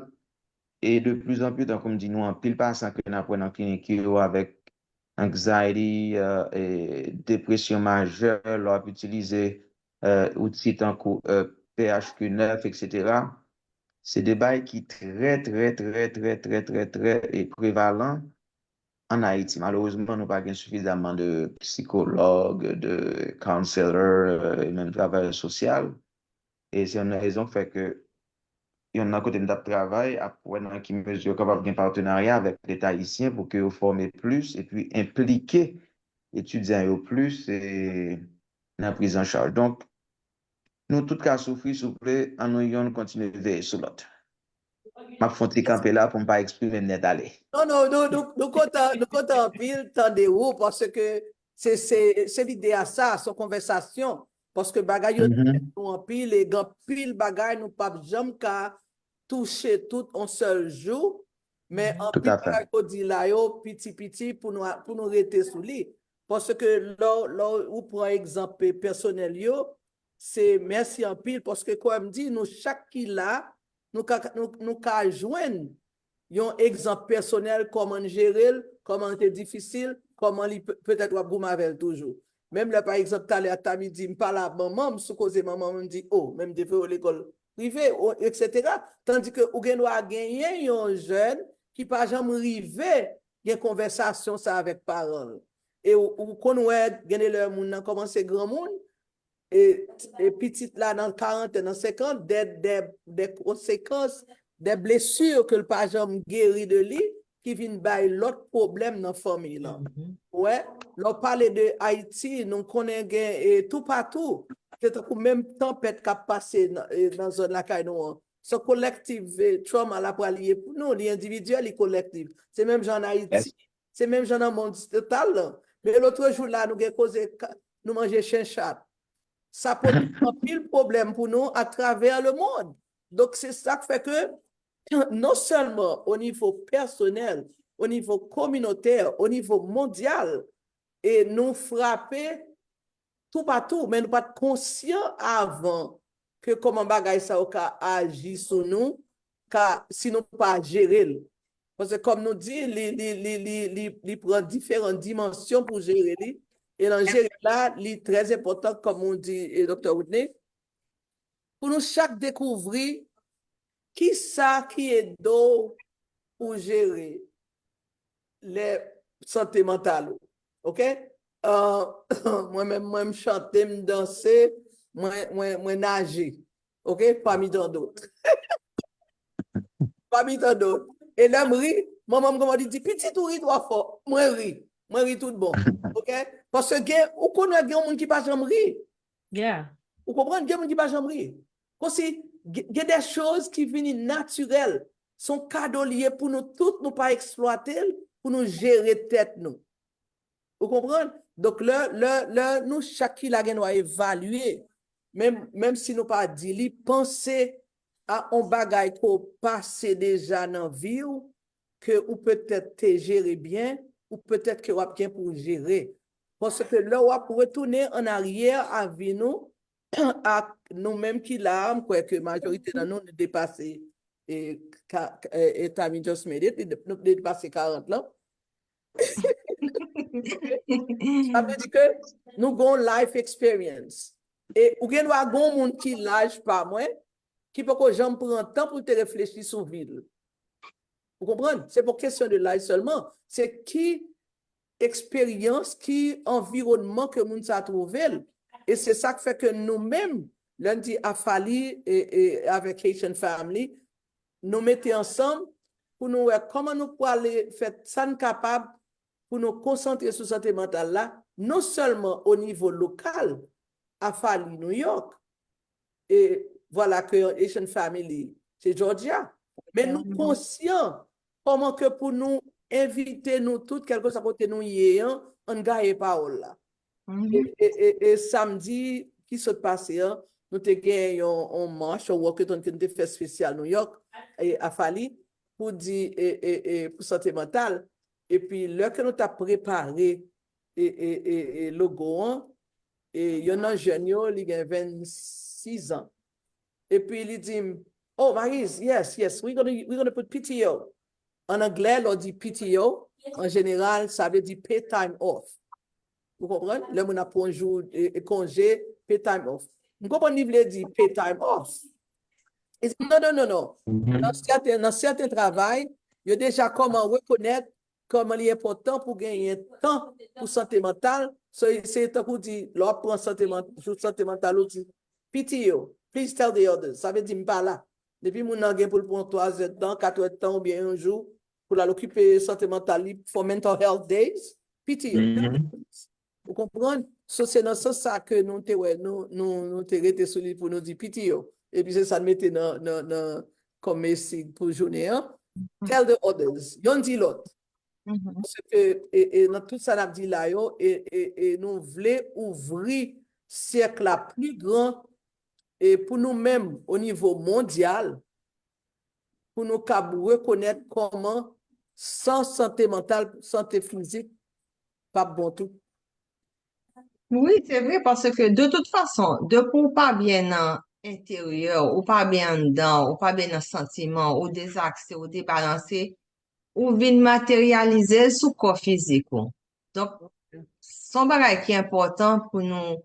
E de plus en plus, tankou m di nou, anpil pasyan ke n ap wè nan klinik yo avèk anxiety, euh, e depresyon majè, lè w ap itilize euh, outi tankou euh, P H Q nèf, et cetera. Se de bagay ki trè, trè, trè, trè, trè, trè, trè e prevalan an Ayiti. Malerezman, nou pa gen sifizaman de psikològ, de counselor, euh, e menm travayè sosyal. E se yon nan rezon k fè ke yon nan kote m t ap travay ap wè nan ki mezi yo kapab gen patenarya avèk Leta ayisyen pou ke yo fòme plis epi enplike etidyan yo plis e, nan priz an chaj. Donk, nou tout ka soufri, souple, ann nou yonn kontinye veye sou lòt. M ap fè yon ti kanpe la pou m pa eksprime m nèt ale. Non, non, nou, nou, nou kontan, nou kontan anpil tande ou, paske se, se, se lide a sa, se yon konvèsasyon. Paske bagay yo Mhm. nou anpil, e gen anpil bagay nou p ap janm ka touche tout on sèl jou, men Tout anpil à fait. Bagay yo di la yo, piti piti, pou nou, pou nou rete sou li. Paske lè, lè ou pran egzanp pèsonèl yo, se mèsi anpil, paske kòm di, nou chak ki la, nou ka, nou, nou ka jwenn yon egzanp pèsonèl, kòman n jere l, kòman l te difisil, kòman li pe- petèt w ap goumen avè l toujou. Menm lè, pa egzanp, talè a Tami di, m pale ak manman m sou koze manman m, m di, o, men m te voye w lekòl prive, o, et cetera. Tandike ou gen dwa genyen yon jèn ki pa janm rive gen konvèsasyon sa avèk paran l. E ou, ou konn wè, gen de lè moun nan kòmanse granmoun, e, e pitit la nan karantèn, nan senkant, de, de, de konsekans, de blesi ke l pa janm geri de li, ki vin bay lòt pwoblèm nan fanmi lan. Ou wè, lè w pale de Ayiti, nou konnen gen e, toupatou, se tankou menm tanpèt k ap pase nan, e, nan zòn lakay nou an. Se kolektif e, trauma la pral ye pou nou, li endividyèl, li kolektif. Se menm jan an Ayiti. Se menm jan nan mond total lan. Men lotrejou la, nou gen koze, ka- nou manje chen chat. Sa pwodui anpil pwoblèm pou nou atravè lemonn. Donk, se sa k fè ke non sèlman o nivo pèsonèl, o nivo kominotè, o nivo mondyal, e nou frape toupatou, men nou pa t konsyan avan ke kòman bagay sa yo ka aji sou nou, ka, si nou pa jere l. Paske kòm nou di, li, li, li, li, li, li pran diferan dimansyon pou jere li. E nan jere la, li trè enpòtan, kòm ou di, e, Doktè Whitney, pou nou chak dekouvri ki sa ki ede w pou jere lè sante mantal ou. Oke? Euh, mwen menm, mwen m chante, m danse, mwen, mwen, mwen naje. Oke? Pami tan dot. Pami tan dot. E lè m ri, manman m kòman di, di, "Pitit ou ri twò fò." Mwen ri. Mwen ri tout bon. Oke? Paske gen, ou konnen gen yon moun ki pa janm ri. Yeah. Ou konprann? Gen moun ki pa janm ri. Konsi, gen gen de choz ki vini natirèl. Se yon kado li ye pou nou tout, nou pa eksplwate l, pou nou jere tèt nou. Ou konprann? Donk, lè, lè, lè nou chak ki la gen dwa evalye, menm, menm si nou pa di li, panse a yon bagay ke w pase deja nan vi w, ke ou petèt te jere byen, ou petèt ke w ap gen pou w jere. Paske lè w ap retounen an aryè a vi nou, ak nou menm ki la a, m kwè ke majorite nan nou, nou depase, e, ka, e, e Tami just made it, li de- nou depase karant lan. Sa vle di ke nou gon life experience. E ou gen dwa gon moun ki laj pa mwen, ki poko janm pran tan pou l te reflechi sou vi l. Ou konprann? Se pa kesyon de laj sèlman. Se ki eksperyans, ki anviwònman ke moun sa twouve l. E se sa k fè ke nou menm, lè n di Afali e, e avèk Haitian Family, nou mete ansanm pou nou wè kòman nou pwale fè sa n kapab pou nou konsantre sou sante mantal la, non sèlman o nivo lokal, Afali, New York, e vwala ke Haitian Family, se Georgia. Men nou konsyan kòman ke pou nou envite nou tout, kèlkeswa kote nou ye an, ann gaye pawòl la. E, e, e, e samdi ki sot pase an, nou te gen yon, yon mach, yon walkathon ke nou te fè espesyal New York, e, Afali, pou di, e, e, e, pou sante mantal. Epi lè ke nou t ap prepare, e, e, e, e logo an, e yonn nan jèn yo, li gen vennsis an. Epi li di m, "Oh, Maryse, yes, yes, we gonna, we gonna put P T O." An anglè, lè w di P T O, an jeneral, sa vle di pay time off. Ou konprann? Lè moun ap pran jou, e, e konje, pay time off. M konprann li vle di pay time off. Li di, "Non, non, non, non." Nan sèten, nan sèten travay, yo deja kòman rekonèt kòman li enpòtan pou genyen tan pou sante mantal. So, se tankou di, lè w ap pran sante man- jou sante mantal, ou di, "P T O, please tell the others." Sa vle di, "M pa la." Depi moun nan gen pou l pran twa zèdtan, kat èdtan, oubyen yon jou, pou l al okipe sante mantal li for mental health days, P T O. Ou konprann? So, se nan sans sa ke nou te wè, nou, nou, nou te rete sou li pou nou di P T O. Epi se sa n mete nan, nan, nan, kòm mesig pou jounen an. Tell the others. Yonn di lòt. Paske, e, e, nan tout sa n ap di la yo, e, e, e nou vle ouvri sèk la pli gran, e pou nou menm, o nivo mondyal, pou nou kab rekonèt kòman san sante mantal, sante fizik p ap bon tou. Wi, se vre, paske de tout fason, depi w pa byen nan enteryè w, ou pa byen anndan w, ou pa byen nan santiman w, ou dezakse, ou debalanse, ou vin materyalize l sou kò fizik ou. Donk, se yon bagay ki enpòtan pou nou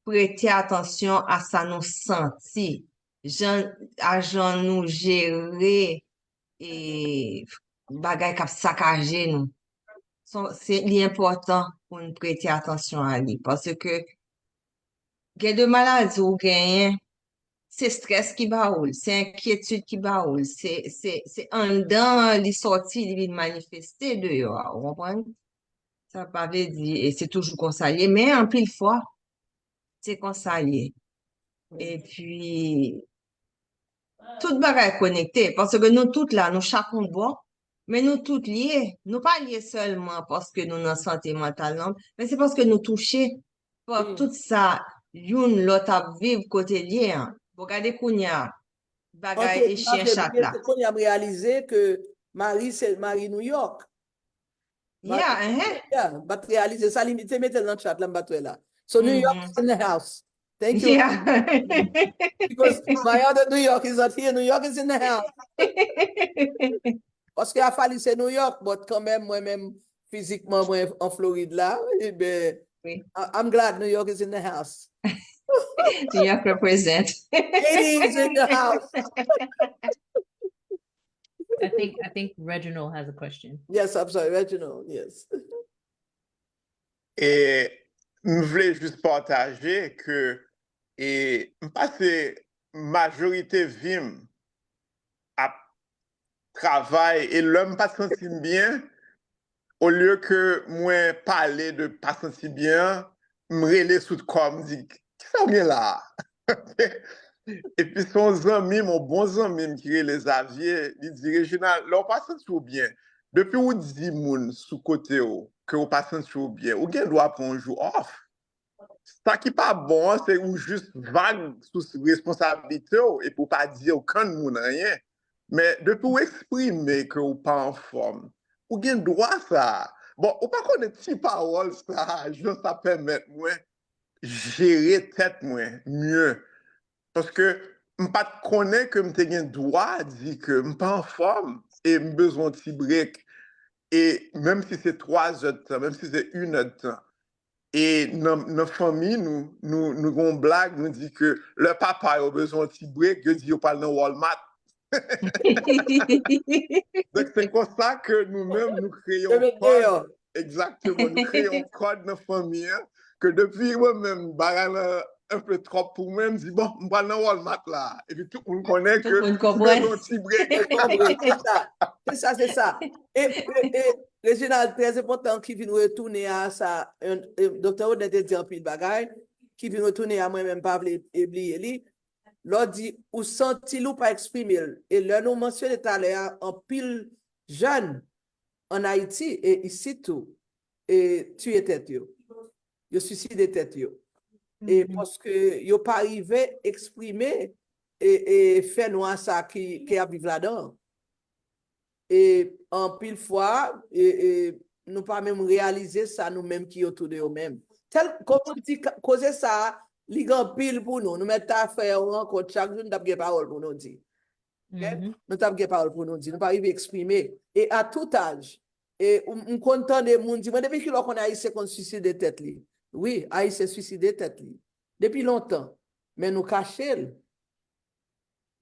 prete atansyon a sa nou santi, jan, a jan nou jere e bagay k ap sakaje nou. Se, li enpòtan pou n prete atansyon a li, paske gen de maladi ou genyen, se estrès ki ba ou l, se enkyetid ki ba ou l, se, se, se anndan an li sòti, li vin manifeste deyò a, ou konprann? Sa pa vle di, e se toujou konsa l ye, men anpil fwa, se konsa l ye. Epi, tout bagay konekte, paske nou tout la, nou chak yon bò, men nou tout lye. Nou pa lye sèlman paske nou nan sante mantal, non, men se paske nou touche pa tout sa, youn lòt ap viv kote l ye an. Bon, gade kounye a, bagay e chen chat la. Kounye a m reyalize ke Mari se Mari New York. Yeah, uh-huh. Yeah, but reyalize sa, li te mete l nan chat la, m pa t wè la. So New York is in the house. Thank you. Yeah. Because my other New York is not here. New York is in the house. Paske afè li se New York, but kanmenm, mwen menm, fizikman, mwen an Florid la, e ben, I- I'm glad New York is in the house. New York represent. It is in the house. I think I think Reginald has a question. Yes, I'm sorry, Reginald, yes. E m vle jis pataje ke e m pase majorite vi m ap travay e lè m pa t santi m byen, olye ke mwen pale de pa santi byen an, m rele sou kò m, m di, "Kisa w gen la a?" Epi se yon zanmi m, yon bon zanmi m ki rele Xavier, li di, "Reginald, lè w pa santi w byen, depi w di moun sou kote w ke w pa santi w byen, ou gen dwa pran yon jou off." Sa ki pa bon an, se ou jis vag sou responsablite w epi w pa di okenn moun anyen. Men depi w eksprime ke w pa anfòm, ou gen dwa sa a. Bon, ou pa konnen ti pawòl sa a, jan sa pèmèt mwen jere tèt mwen mye. Paske m pa t konnen ke m te gen dwa di ke m pa anfòm e m bezwen yon ti break. E menm si se twa zè d tan, menm si se inè d tan, e nan, nan fanmi nou, nou, nou gen yon blag, nou di ke lè papa yo bezwen yon ti break, yo di yo pral nan Walmart. Donk, se konsa ke nou menm, nou kreye yon kòd. Egzakteman, nou kreye yon kòd nan fanmi an, ke depi mwen menm, bagay lan enpe twòp pou mwen, m di, "Bon, m pral nan Walmart la." Epi tout moun konnen ke m bezwen yon ti break. Se sa, se sa. E, e, e Reginald, trè enpòtan ki vin retounen a sa, doktè Rodney te di anpil bagay, ki vin retounen a mwen menm pa vle e bliye li. Lè w di ou santi l ou pa eksprime l. E lè nou mansyone talè a, anpil jèn ann Ayiti e isit tou, e tiye tèt yo. Yo swiside tèt yo. E paske yo pa rive eksprime e, e fè nwa sa ki, ke y ap viv ladan an. E anpil fwa, e, e, nou pa menm reyalize sa nou menm ki otou de yo menm. Tèl, kòm ou di, koze sa a, li gen anpil pou nou. Nou mèt ta fè yon rankont chak jou, nou t ap gen pawòl pou nou di. Nou t ap gen pawòl pou nou di. Nou pa rive eksprime. E a tout âge, e m konn tande moun di mwen, "Depi kilè w konn Ayisyen konn swiside tèt li?" Wi, Ayisyen swiside tèt li. Depi lontan. Men nou kache l.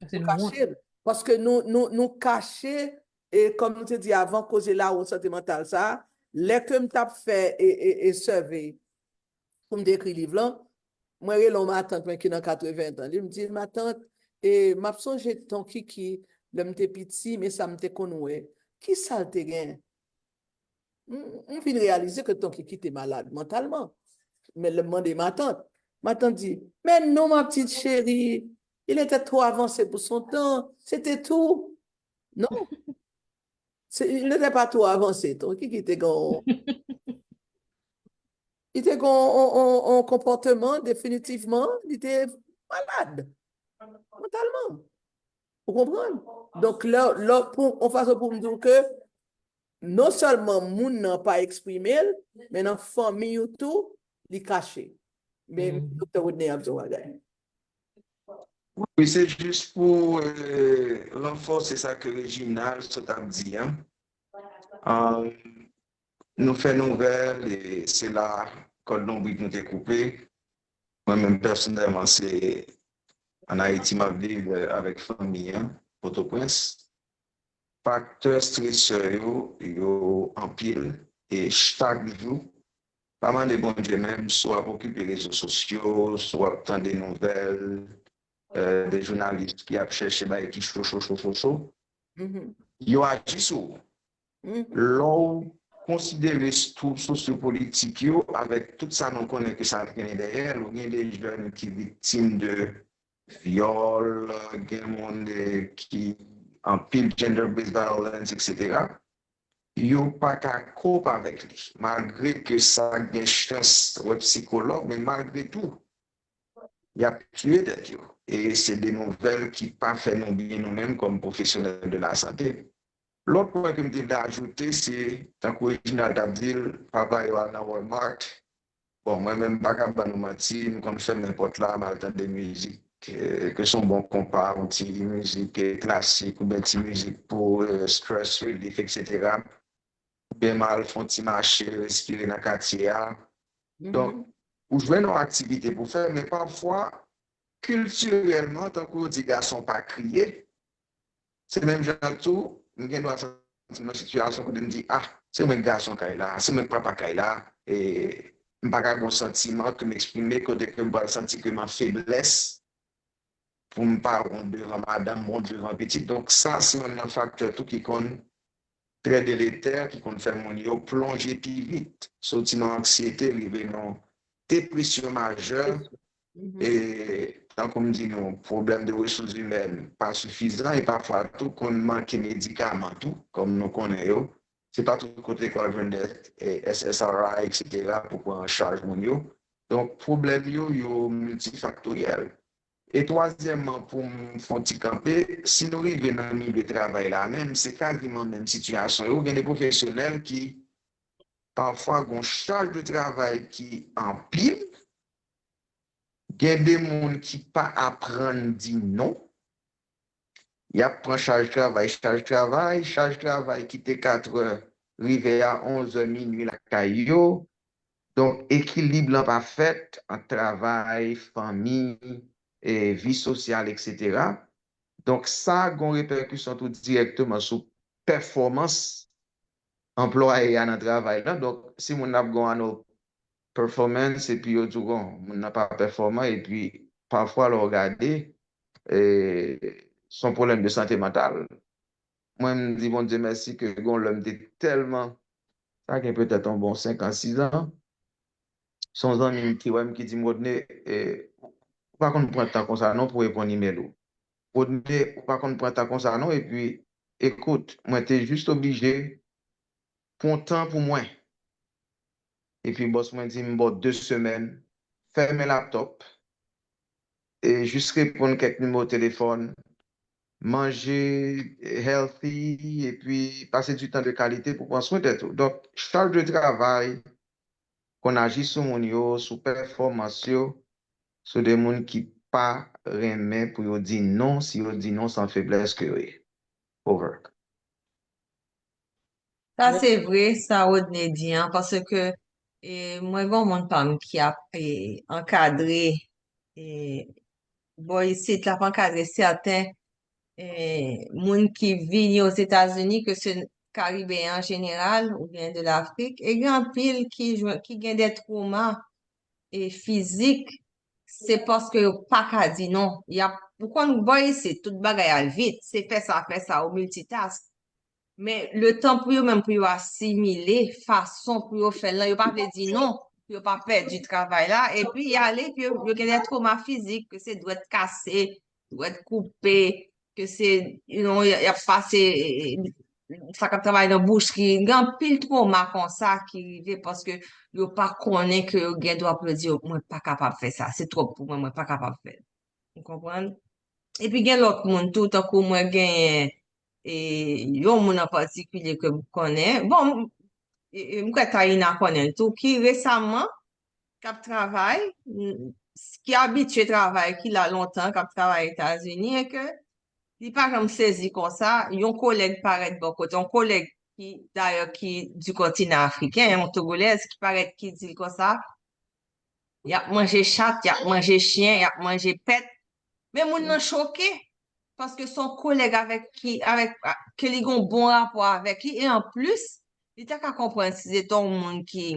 Nou kache l. Paske nou, nou, nou kache, e kòm nou te di avan, koze lawont sante mantal sa a, lè ke m t ap fè e, e, e survey pou m te ekri liv lan, mwen rele yon matant mwen ki nan katreven tan. Li m di, "Matant, e, m ap sonje ton Kiki lè m te piti, men sa m te konn wè. Kisa l te gen?" M, m vin reyalize ke ton Kiki te malad mantalman. Men lè m mande matant, matant di, "Mais non, ma petite chérie, il était trop avancé pour son temps, c'était tout." Non. Se, il n'était pas trop avancé. Ton Kiki te gen yon, li te gen yon, yon, yon, yon konpòteman, definitivman, li te malad mantalman. Ou konprann? Donk, lè, lè, pou, yon fason pou m di w ke non sèlman moun nan pa eksprime l, men nan fanmi ou tou, li kache. Men doktè Rodney ap di yon bagay. Wi, se jis pou, euh, ranfòse sa ke Reginald sot ap di an. Um, nou fè nouvèl e se la kòd lonbrit nou te koupe. Mwen menm pèsonèlman, se ann Ayiti m ap viv, euh, avèk fanmi an, Pòtoprens. Faktè stresè yo, yo anpil. E chak jou, pa mande Bondye menm si w ap okipe rezo sosyo, si w ap tande nouvèl, euh, de jounalis ki ap chèche bagay ki cho, cho, cho, cho, cho. Yo aji sou ou. Lè w konsidere twoup sosyopolitik yo, avèk tout sa nou konnen ke sa trennen dèyè l, ou gen de jèn ki viktim de vyòl, gen moun, eh, ki anpil gender-based violence, et cetera. Yo pa ka cope avèk li. Malgre ke sa gen chans wè psikològ, men malgre tou, y ap tiye tèt yo. E se de nouvèl ki pa fè nou byen nou menm kòm pwofesyonèl de la sante. Lòt pwen ke m te vle ajoute, se, tankou Reginald t ap di l, papa yo al nan Walmart. Bon, mwen menm, m pa ka ban nou manti, m konn fèmen pòt la, m al tande mizik, eh, ke se yon bon konpa, yon ti mizik, eh, klasik, oubyen ti mizik pou, eh, stress relief, et cetera. Oubyen m al fè yon ti mache, respire nan katye a. Donk, ou jwenn yon aktivite pou fè, men pafwa, kiltirèlman, tankou yo di gason pa kriye, se menm jan tou, m gen dwa santi m nan sitiyasyon kote m di, ah, se mwen k gason kay la, se mwen k papa kay la, e m pa ka gen yon santiman ke m eksprime, kote ke m pral santi ke m an feblès pou m pa wont devan madanm, wont devan pitit. Donk, sa se youn nan faktè tou ki konn trè deletè, ki konn fè moun yo plonje pi vit, soti nan anksiyete, rive nan depresyon majè, e tankou m di nou, pwoblèm de resous imèn pa sifizan, e pafwa tou konn manke medikaman tou, kòm nou konnen yo. Se pa tout kote ke w ap jwenn de, eh, S S R I, et cetera, pou pran an chaj moun yo. Donk, pwoblèm yo, yo miltifaktoryèl. E twazyèmman, pou m fè yon ti kanpe, si nou rive nan milye travay la menm, se kaziman menm sitiyasyon yo. Gen de pwofesyonèl ki pafwa gen yon chaj de travay ki anpil. Gen de moun ki pa aprann di non. Y ap pran chaj travay, chaj travay, chaj travay kite katrè, rive a onzè, minui lakay yo. Donk, ekilib lan pa fèt ant travay, fanmi, e vi sosyal, et cetera. Donk, sa gen repèkisyon tou dirèkteman sou pèfòmans anplwaye a nan travay la. Donk, si moun nan ap gen yon annual performance, epi yo di w, bon, moun nan pa pèfòman, epi pafwa, lè w gade, e, se yon pwoblèm de sante mantal. Mwen, m di Bondye mèsi ke gen yon lè m te tèlman, sa gen petèt yon bon senk an, sis an, se yon zanmi m ki wè m, ki di m, Rodney, e, ou pa konn pran tan konsa non pou reponn imèl ou. Rodney, ou pa konn pran tan konsa non, epi, ekout, mwen te jis oblije pran tan pou mwen. Epi bòs mwen di m, ba w de semèn, fèmen laptòp, e jis reponn kèk nimewo telefòn, manje healthy, epi pase du temps de qualité pou pran swen tèt ou. Donk, chaj de travay konn aji sou moun yo, sou pèfòmans yo, sou de moun ki pa renmen pou yo di non, si yo di non, se yon feblès ke yo ye. Over. Sa se vre, sa Rodney di an, paske, e, mwen gen yon moun pa m ki ap, e, ankadre, e, bò isit, l ap ankadre sèten, e, moun ki vini Ozetazini, ke se Karibeyen an jeneral oubyen de Lafrik, e gen anpil ki jwenn, ki gen de twoma, e, fizik, se paske yo pa ka di non. Y ap, ou konn bò isit, tout bagay al vit, se fè sa, fè sa, ou miltitask. Men letan pou yo menm pou yo asimile fason pou yo fè l lan, yo pa vle di non, pou yo pa pèdi travay la, epi y ale, epi yo, yo gen de twoma fizik, ke se dwèt kase, dwèt koupe, ke se, you know, y ap pase, e, e, sa k ap travay nan bouchri, gen anpil twoma konsa ki rive paske yo pa konnen ke yo gen dwa pou yo di, mwen pa kapab fè sa, se twòp pou mwen, mwen pa kapab fè l. Ou konprann? Epi gen lòt moun tou, tankou mwen genyen, e, yon moun an patikilye ke m konnen. Bon, m, e, e, m kwè Taina konnen l tou, ki resaman, k ap travay, m, ki abitye travay, ki la lontan, k ap travay Etazini, e ke li pa janm sezi konsa, yon kolèg parèt bò kote, yon kolèg ki, dayè, ki du kontinan afriken, yon togolèz ki parèt, ki di l konsa, y ap manje chat, y ap manje chen, y ap manje pèt. Men moun nan choke, paske se yon kolèg avèk ki, avèk, a, ke li gen yon bon rapò avèk li, e anplis, li ta ka konprann si se te yon moun ki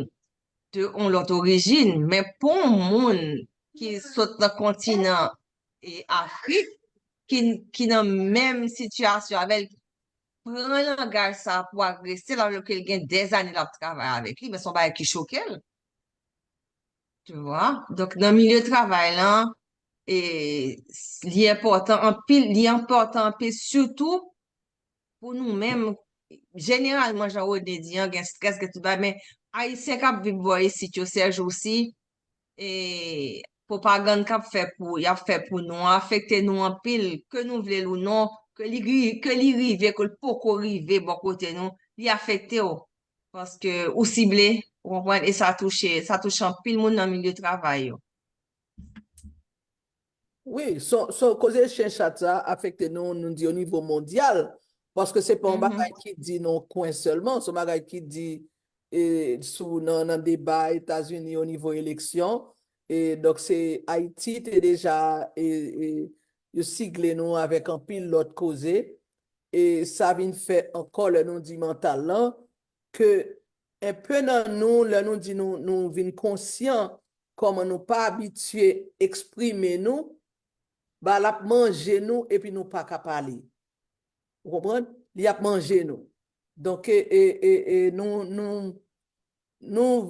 de yon lòt orijin, men pou yon moun ki sot nan kontinan, e, Afrik, ki, ki nan menm sitiyasyon avè l, pran langaj sa pou agrese l, alò ke l gen dèzane l ap travay avèk li, men se yon bagay ki choke l. Tu vois? Donk, nan milye travay lan, e, li enpòtan anpil, li enpòtan anpil, sitou pou nou menm, jeneralman, jan Rodney di an, gen strès, gen tout bagay, men Ayisyen k ap viv bò isit yo, sèjousi, e, pwopagann k ap fè pou, y ap fè pou nou an afekte nou anpil, ke nou vle l ou non, ke li, ri- ke li rive, ke l poko rive bò kote nou, li afekte w. Paske ou sible, ou konprann, e sa touche, sa touche anpil moun nan milye travay yo. Wi, so, so koze chen chat sa afekte nou, nou di o nivo mondyal, paske se pa yon bagay ki di nan kwen sèlman, se yon bagay ki di e, sou nan, nan deba Etazini o nivo eleksyon. E donk se Ayiti te deja e, e, yo sigle nou avèk anpil lòt koze. E sa vin fè ankò lè nou di mantal lan, ke enpe nan nou, lè nou di nou, nou vin konsyan kòman nou pa abitye eksprime nou, ba l ap manje nou epi nou pa ka pale. Ou konprann? Li ap manje nou. Donk, e, e, e, e nou, nou, nou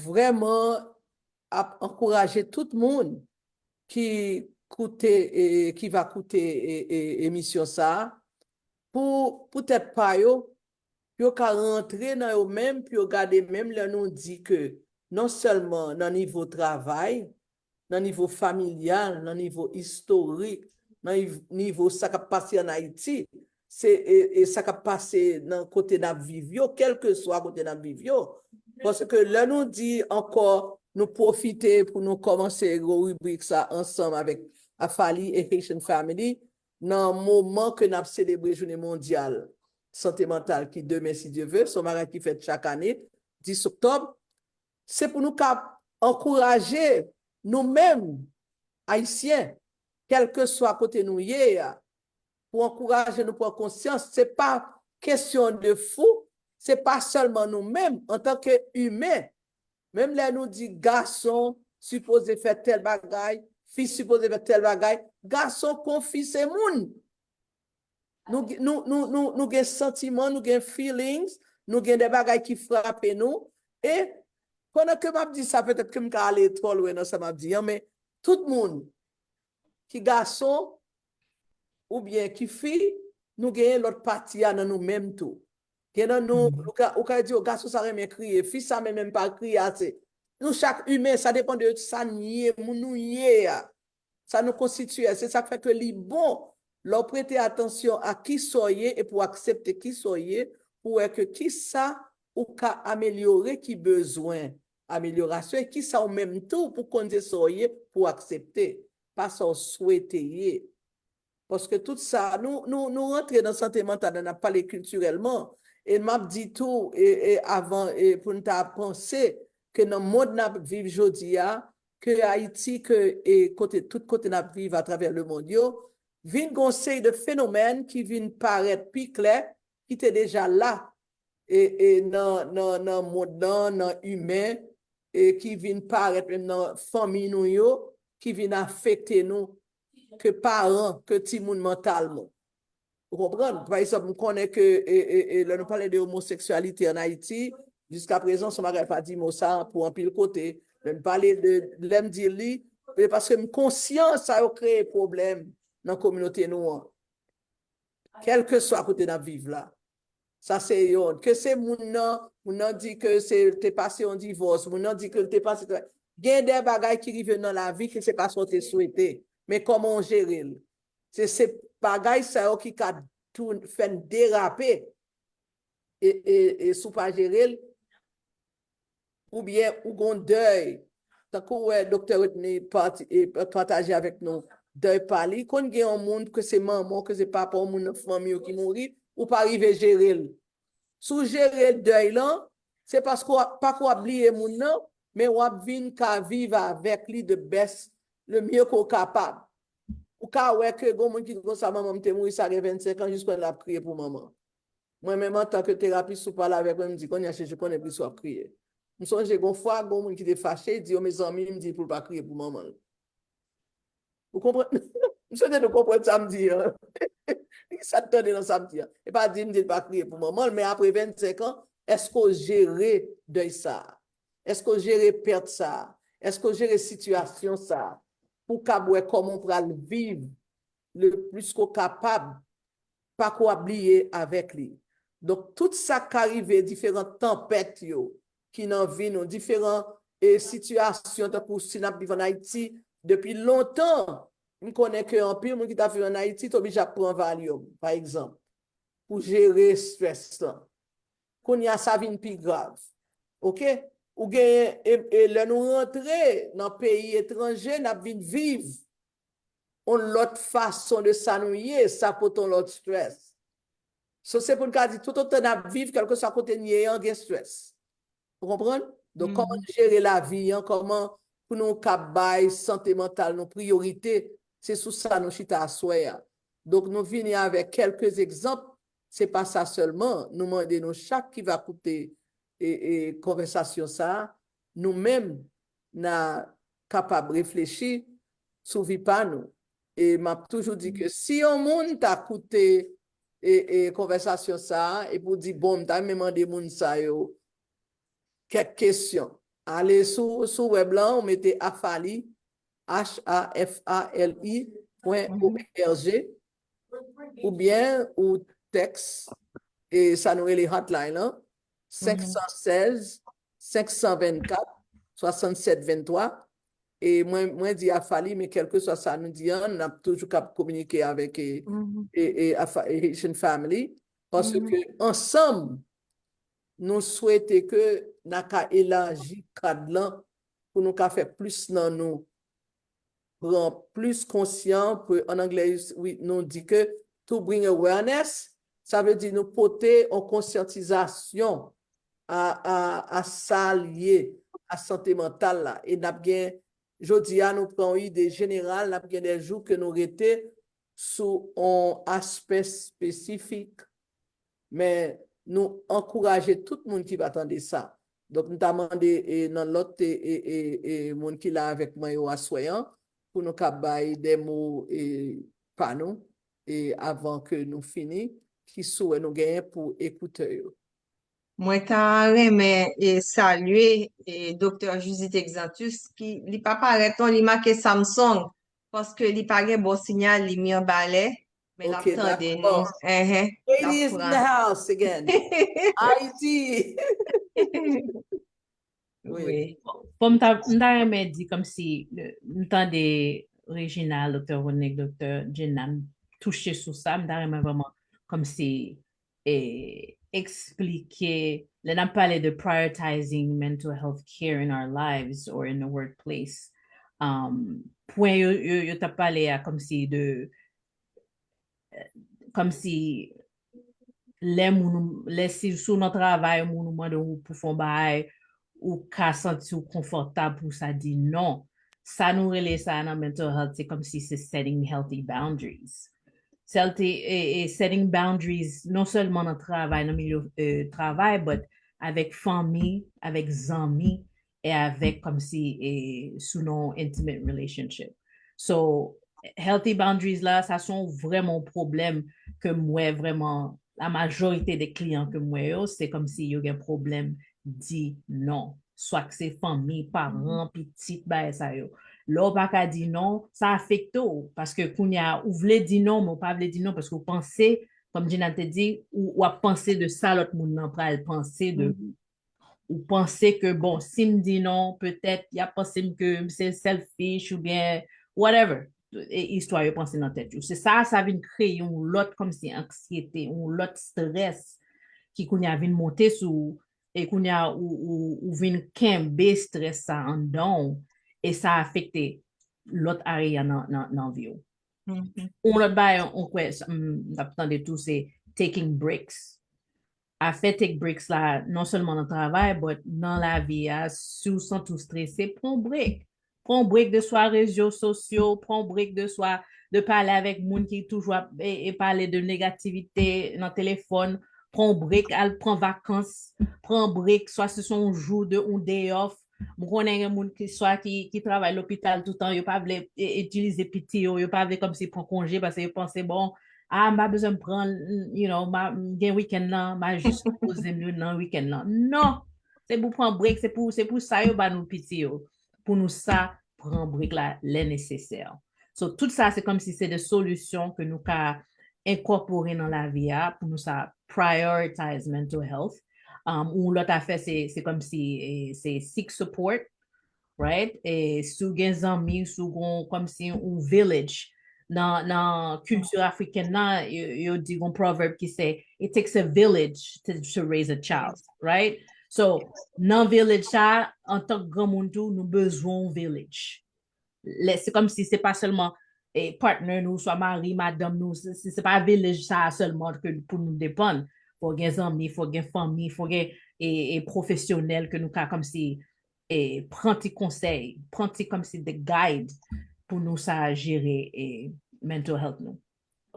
vrèman ap ankouraje tout moun ki koute, e, ki va koute e, e, emisyon sa a, pou, pou tèt pa yo, pou yo ka rantre nan yo menm, pou yo gade menm lè nou di ke non sèlman nan nivo travay, nan nivo familyal, nan nivo istorik, nan niv- nivo sa k ap pase ann Ayiti, se e, e sa k ap pase nan kote n ap viv yo, kèlkeswa kote n ap viv yo. Paske lè nou di ankò, nou pwofite pou nou kòmanse gwo ribrik sa ansanm avèk Afali e Haitian Family, nan moman ke n ap selebre Jounen Mondyal Sante Mantal ki demen, si Dye ve, se yon bagay ki fèt chak ane, dis oktòb, se pou nou ka ankouraje nou menm, Ayisyen, kèlkeswa kote nou ye a, pou ankouraje nou pran konsyans, se pa kesyon de fou, se pa sèlman nou menm, antanke imen. Menm lè nou di gason sipoze fè tèl bagay, fi sipoze fè tèl bagay, gason kon fi se moun. Nou, nou, nou, nou, nou gen santiman, nou gen feelings, nou gen de bagay ki frape nou. E pandan ke m ap di sa, petèt ke m ka ale twò lwen nan sa m ap di an, men tout moun ki gason oubyen ki fi, nou genyen lòt pati a nan nou menm tou. Gen nan nou, ou ka, ou ka di, o, gason sa renmen kriye, fi sa menm menm pa kriye ase. Nou chak imen, sa depann de sa n ye, moun nou ye a. Sa nou konstitye a. Se sa k fè ke li bon lè w prete atansyon a kisa w ye epi w aksepte kisa w ye, pou w wè ke kisa ou ka amelyore ki bezwen amelyorasyon, e kisa w menm tou pou konn se sa w ye pou w aksepte, pa sa w swete ye. Paske tout sa, nou, nou, nou rantre nan sante mantal la, n ap pale kiltirèlman. E m ap di tou, e, e avan, e pou n ta panse ke nan mond n ap viv jodi a, ke Ayiti, ke e kote, tout kote n ap viv atravè lemond yo, vin gon seri de fenomèn ki vin parèt pi klè, ki te deja la e, e nan, nan, nan mond nan, nan imen, e ki vin parèt menm nan fanmi nou yo, ki vin afekte nou ke paran, ke timoun mantalman. Ou konprann? Pa egzanp, m konnen ke e, e, e, lè nou pale de omoseksyalite ann Ayiti, jiska prezan, se yon bagay pa di mo sa pou anpil kote. Lè n pale de, lè m di li, e paske m konsyan sa yo kreye pwoblèm nan kominote nou an. Kèlkeswa kote n ap viv la. Sa se yonn. Ke se moun nan, moun nan di ke se te pase yon divòs, moun nan di ke l te pase. Gen de bagay ki rive nan lavi ke se pa sa w te swete. Men kòman w jere l? Se, se bagay sa yo ki ka tou, fè n derape. E, e, e si w pa jere l, oubyen ou gon dèy. Tankou w wè Doktè Rodney pati, e, pataje avèk nou dèy pa li. Konn gen yon moun, ke se manman w, ke se papa w, moun nan fanmi w ki mouri, ou pa rive jere l. Si w jere dèy lan, se paske w ap, pa ke w ap bliye moun nan, men w ap vin ka viv avèk li the best, le mieux ke w kapab. Ou ka wè ke gon moun ki di konsa, manman m te mouri, sa gen vennsenk an, jis kounye a l ap kriye pou manman. Mwen menm antanke terapis, si w pale avèk mwen, m di, kounye a, chèche konnen pou sa w ap kriye. M sonje gon fwa, gon moun ki te fache, di yo, mezanmi, m di l pou l pa kriye pou manman l. Ou konprann? M swete nou konprann sa m di an. Sa n tande nan sa m di an. E pa di m di l pa kriye pou manman l, men apre vennsenk an, èske w jere dèy sa a? Èske w jere pèt sa a? Èske w jere sitiyasyon sa a? Pou w kab wè kòman w pral viv le plis ke w kapab, pa ke w ap bliye avèk li. Donk, tout sa k ka rive, diferan tanpèt yo ki nan vi nou, diferan e, sitiyasyon, tankou si n ap viv ann Ayiti, Depi lontan, m konnen ke anpil moun ki t ap viv ann Ayiti te oblije ap pran Valium, pa egzanp, pou jere strès lan. Kounye a, sa vin pi grav. Oke? Ou genyen, e, e lè nou rantre nan peyi etranje, n ap vin viv yon lòt fason de sa nou ye, sa pote yon lòt strès. So, se pou n ka di, toutotan n ap viv, kèlkeswa kote n ye an, gen strès. Ou konprann? Donk, kòman nou jere lavi an, kòman pou nou ka bay sante mantal nou priyorite, se sou sa nou chita aswè a. Donk, nou vini avèk kèlke egzanp, se pa sa sèlman, nou mande nou chak ki va koute e, e, konvèsasyon sa a, nou menm, n a kapab reflechi sou vi pa nou. E m ap toujou di ke si yon moun ta koute e, e, konvèsasyon sa a, epi w di, "Bon, m ta renmen mande moun sa yo kèk kesyon." Ale sou, sou wèb lan, ou mete Afali, H A F A L I pwen O R G, oubyen ou tèks, e sa nou rele hotline lan, senk san sèz, senk san vennkat, swasannsèt venntwa. E mwen, mwen di Afali, men kèlkeswa sa nou di an, n ap toujou kab kominike avèk e, e, e, Afa- e Haitian Family, paske ansanm, nou swete ke n a ka elaji kad lan pou nou ka fè plis nan nou pran plis konsyan, pou, an anglè, wi, nou di ke to bring awareness, sa vle di nou pote yon konsyantizasyon a, a, a sa l ye, a sante mantal la. E n ap gen, jodi a, nou pran yon ide jeneral, n ap gen de jou ke nou rete sou yon aspè espesifik, men nou ankouraje tout moun ki va tande sa. Donk, m ta mande e, nan lòt e, e, e, e, moun ki la avèk mwen yo aswè an, pou nou ka bay de mo e, pa nou, e avan ke nou fini, ki souwè nou genyen pou ekoutè yo. Mwen ta renmen e, salye e, Doktè Judith Exantus, ki li pa parèt non, li make Samsung, paske li pa gen bon sinyal, li Mibalè, men l ap tande nou. Enhen, l ap Ladies in the pran. House again. Haiti. Wi. Bon, m ta, m ta renmen di kòmsi, m tande Reginald, Doktè Rodney, Doktè Jenna, m touche sou sa, m ta renmen vrèman kòmsi e, eksplike, lè n ap pale de prioritizing mental health care in our lives or in the workplace, um, pwen yo, yo, yo t ap pale a kòmsi de, kòmsi lè moun, lè si, si w nan travay, moun ou mande w pou fè yon bagay, ou ka santi w konfòtab pou sa di non. Sa nou rele sa nan mental health, se kòmsi se setting healthy boundaries. Setting, e, e, setting boundaries, non sèlman nan travay, nan milye e, travay, but avèk fanmi, avèk zanmi, e avèk kòmsi e, sou non intimate relationship. So, healthy boundaries la, sa se yon vrèman yon pwoblèm ke m wè vrèman, la majorite de kliyan ke m wè yo, se kòmsi yo gen pwoblèm di non. Swa ke se fanmi, paran, pitit, bagay sa yo. Lè w pa ka di non, sa afekte w. Paske kounye a, ou vle di non, men w pa vle di non paske w panse, kòm Jenna te di, ou, w ap panse de sa lòt moun nan pral panse de ou. Ou panse ke, bon, si m di non, petèt, y ap panse m ke m se selfish oubyen whatever. E istwa yo panse nan tèt yo. Se sa, sa vin kreye yon lòt kòmsi anksyete, yon lòt strès ki kounye a vin monte sou ou, e kounye a ou, ou, ou vin kenbe strès sa anndan w, e sa afekte lòt area nan, nan, nan vi w. Yon lòt bagay, m kwè, m t ap tande tou, se taking breaks. Afè take breaks la, non sèlman nan travay, but nan lavi a, si w santi w strese, pran yon break. Pran yon break de swa rezo sosyo, pran yon break de swa de pale avèk moun ki toujou ap e, e pale de negativite nan telefòn. Pran yon break, al pran vakans. Pran yon break, swa se yon jou de yon day off. M konnen gen moun ki swa ki, ki travay lopital toutan, yo pa vle e, itilize P T O, yo pa vle kòmsi pran konje paske yo panse, bon, a, m pa bezwen pran, you know, m gen wikenn nan, m a jis poze m nan wikenn nan. Non! Se pou pran break, se pou, se pou sa yo ba nou P T O, pou nou sa pran break la lè nesesè. So, tout sa, se kòmsi se de solisyon ke nou ka enkòpore nan lavi a, pou nou sa prioritize mental health. Um, yon lòt afè, se, se kòmsi, e, se seek support. right? E si w gen zanmi, si w gen kòmsi yon village, nan, nan kilti afriken nan, yo, yo di yon proverb ki se, "It takes a village to, to raise a child," right? So, nan village sa, antank granmoun tou, nou bezwen yon village. Lè, se kòmsi se pa sèlman e partner nou, swa mari, madanm nou, se, se, se pa village sa sèlman ke pou nou depann. Fò gen zanmi, fò gen fanmi, fò gen e, e pwofesyonèl ke nou ka kòmsi e pran ti konsèy, pran ti kòmsi de guide pou nou sa jere e mental health nou.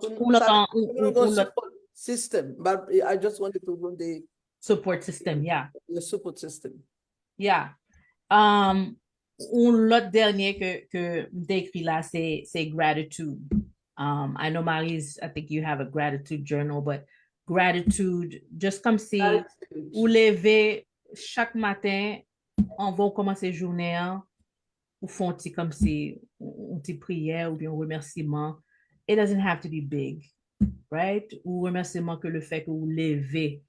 Ou lòt an, ou, ou, ou lòt system, but I just wanted to know the support system, yeah. The support system. Yeah. Um, yon lòt dènye ke, ke m te ekri la, se, se gratitude. Um, I know Maryse, I think you have a gratitude journal, but gratitude, just kòmsi ou leve chak maten, anvan w kòmanse jounen an, ou fè yon ti kòmsi, yon ti priyè oubyen yon remèsiman. It doesn't have to be big, right? Ou remèsiman ke le fè ke ou leve,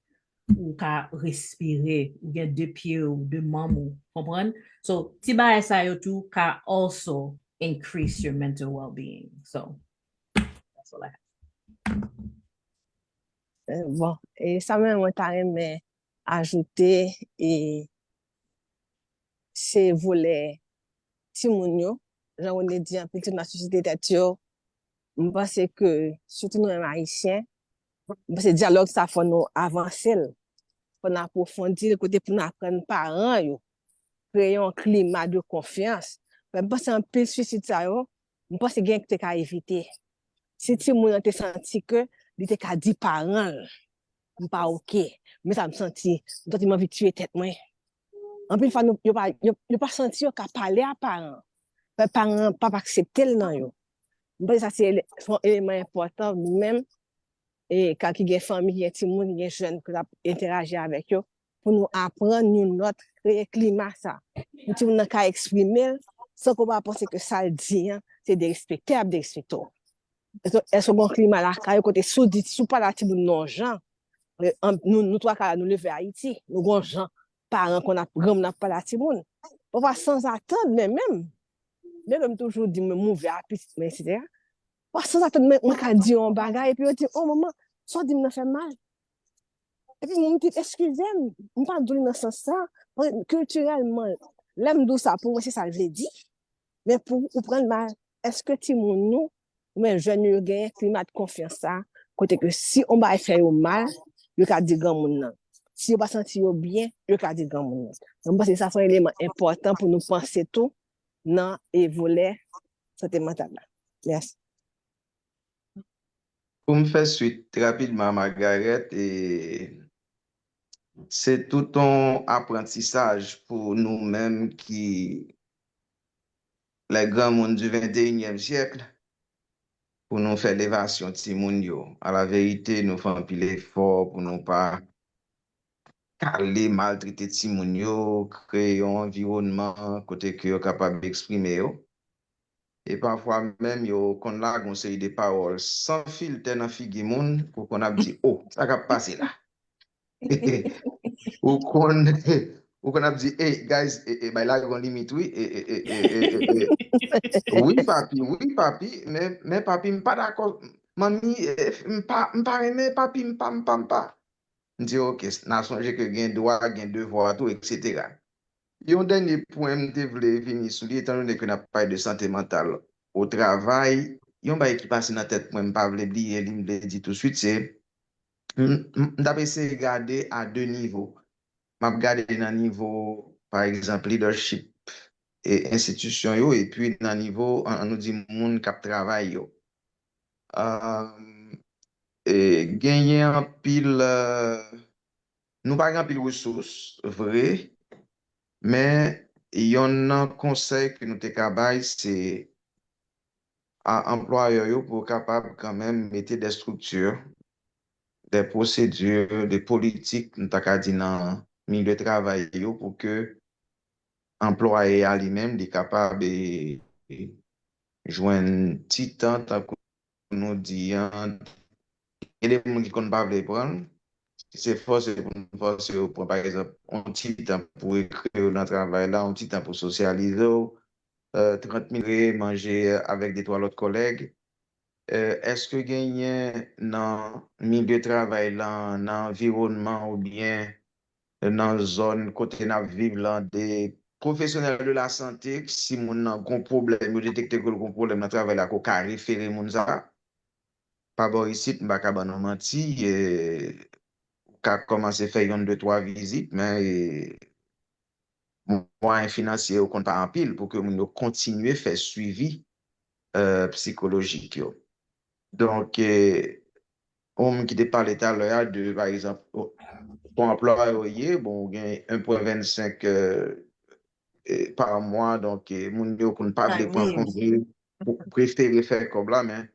ou ka respire, ou gen de pye w, de manm ou, konprann? So, ti bagay sa yo tou ka also increase your mental well-being. So, that's all I have. Bon, e sa menm mwen ta renmen ajoute, e se volè timoun yo, jan Rene di, anpil timoun ap suiside tèt yo. M panse ke, sitou nou menm Ayisyen, m panse dyalòg sa fò nou avanse l, fò n apwofondi l, kote pou n aprann paran yo, kreye yon klima de konfyans. Men m panse anpil swisid sa yo, m panse gen ki te ka evite. Si timoun nan te santi ke li te ka di paran l, "M pa oke, men sa m santi, m santi m anvi tiye tèt mwen." Anpil fwa, nou, yo pa, yo, yo pa santi yo ka pale a paran. Paran p ap aksepte l nan yo. M panse sa se ele- se yon eleman enpòtan nou menm, e, ka ki gen fanmi, ki gen timoun, ki gen jèn, ke l ap entèraji avèk yo, pou nou aprann youn lòt, kreye klima sa. Pou timoun nan ka eksprime l, san ke w pa panse ke sa l di an, se derespekte, ap derespekte w. Èske, èske w gen yon klima lakay ou kote si w di, si w pale a timoun nan yon jan, e, an- nou, nou twa ka la, nou leve Ayiti, nou gen yon jan paran konn ap, granmoun ap pale a timoun. Pafwa sanzatann, men menm, men menm toujou di mwen m ouvè a pitit mwen, etsetera. Pafwa sanzatann, mwen, mwen ka di yon bagay, epi yo di, "O manman, sa w di m nan fè m mal." Epi mwen, m di, "Eskize m, m pa di w li nan sans sa." Kiltirèlman, lè m di w sa, pou mwen, se sa l vle di. Men pou ou pran l mal, èske timoun nou, oubyen jèn yo, yo genyen klima de konfyans sa, kote ke si yon bagay fè yo mal, yo ka di granmoun nan. Si yo pa santi yo byen, yo ka di granmoun nan. Donk, m panse sa se yon eleman enpòtan pou nou panse tou nan, e, volè sante mantal la. Mèsi. Pou m fè swit rapidman a Margaret, e, se tout yon aprantisaj pou nou menm ki les granmoun du venteyinyèm syèk, pou nou fè levasyon timoun yo. A la verite, nou fè anpil efò pou nou pa kale, maltrete timoun yo, kreye yon anviwònman kote ke yo kapab eksprime yo. E pafwa menm, yo konn lage yon seri de pawòl san filtè nan figi moun, ou konn ap di, "O, sa k ap pase la?" Ou konn, ou konn ap di, "Hey, guys, e, e, bay la gen yon limit, wi. E, e, e, e, e, e, e. Wi, papi, wi, papi, men, men papi, m pa dakò. Manmi, e, m pa, m pa renmen, papi, m pa, m pa, m pa." M di, "Ok, n a sonje ke gen dwa, gen devwa tou, etsetera." Yon dènye pwen m te vle vini sou li, etan done ke n ap pale de sante mantal o travay, yon bagay ki pase nan tèt mwen, m pa vle bliye li, m vle di touswit, se, m, m, m t ap eseye gade a de nivo. M ap gade nan nivo, pa egzanp, leadership e enstitisyon yo, epi nan nivo, an, an nou di, moun k ap travay yo. Um, e, genyen anpil, uh, nou pa gen anpil resous, vre, men yonn nan konsèy ke nou te ka bay, se a anplwayè yo pou yo kapab kanmenm mete de strikti, de pwosedi, de politik, nou ta ka di nan milye travay yo pou ke anplwaye a li menm, li kapab, e, e, jwenn ti tan, tankou nou di an, gen de moun ki konn pa vle pran l, Si se fòse pou nou fòse yo pran, pa egzanp, yon ti tan pou rekre yo nan travay la, yon ti tan pou sosyalize w, trant minit re manje avèk de twa lòt kòlèg. Èske genyen nan milye travay lan, nan anviwònman oubyen nan zòn kote n ap viv lan, de pwofesyonèl de la sante, si moun nan gon pwoblèm, yo detekte ke l gon pwoblèm nan travay la, ke w ka refere moun sa a? Pa bò isit, m pa ka ban nou manti, ou ka kòmanse fè yonn, de, twa vizit, men mwayen finansye yo konn pa anpil pou ke moun yo kontinye fè swivi sikolojik yo. Donk, yon moun ki te pale talè a de, pa egzanp, se yon anplwaye ou ye, bon, ou gen en pwen vennsenk pa mwa, donk, moun yo konn pa vle pran konje, ou prefere fè kòb la, men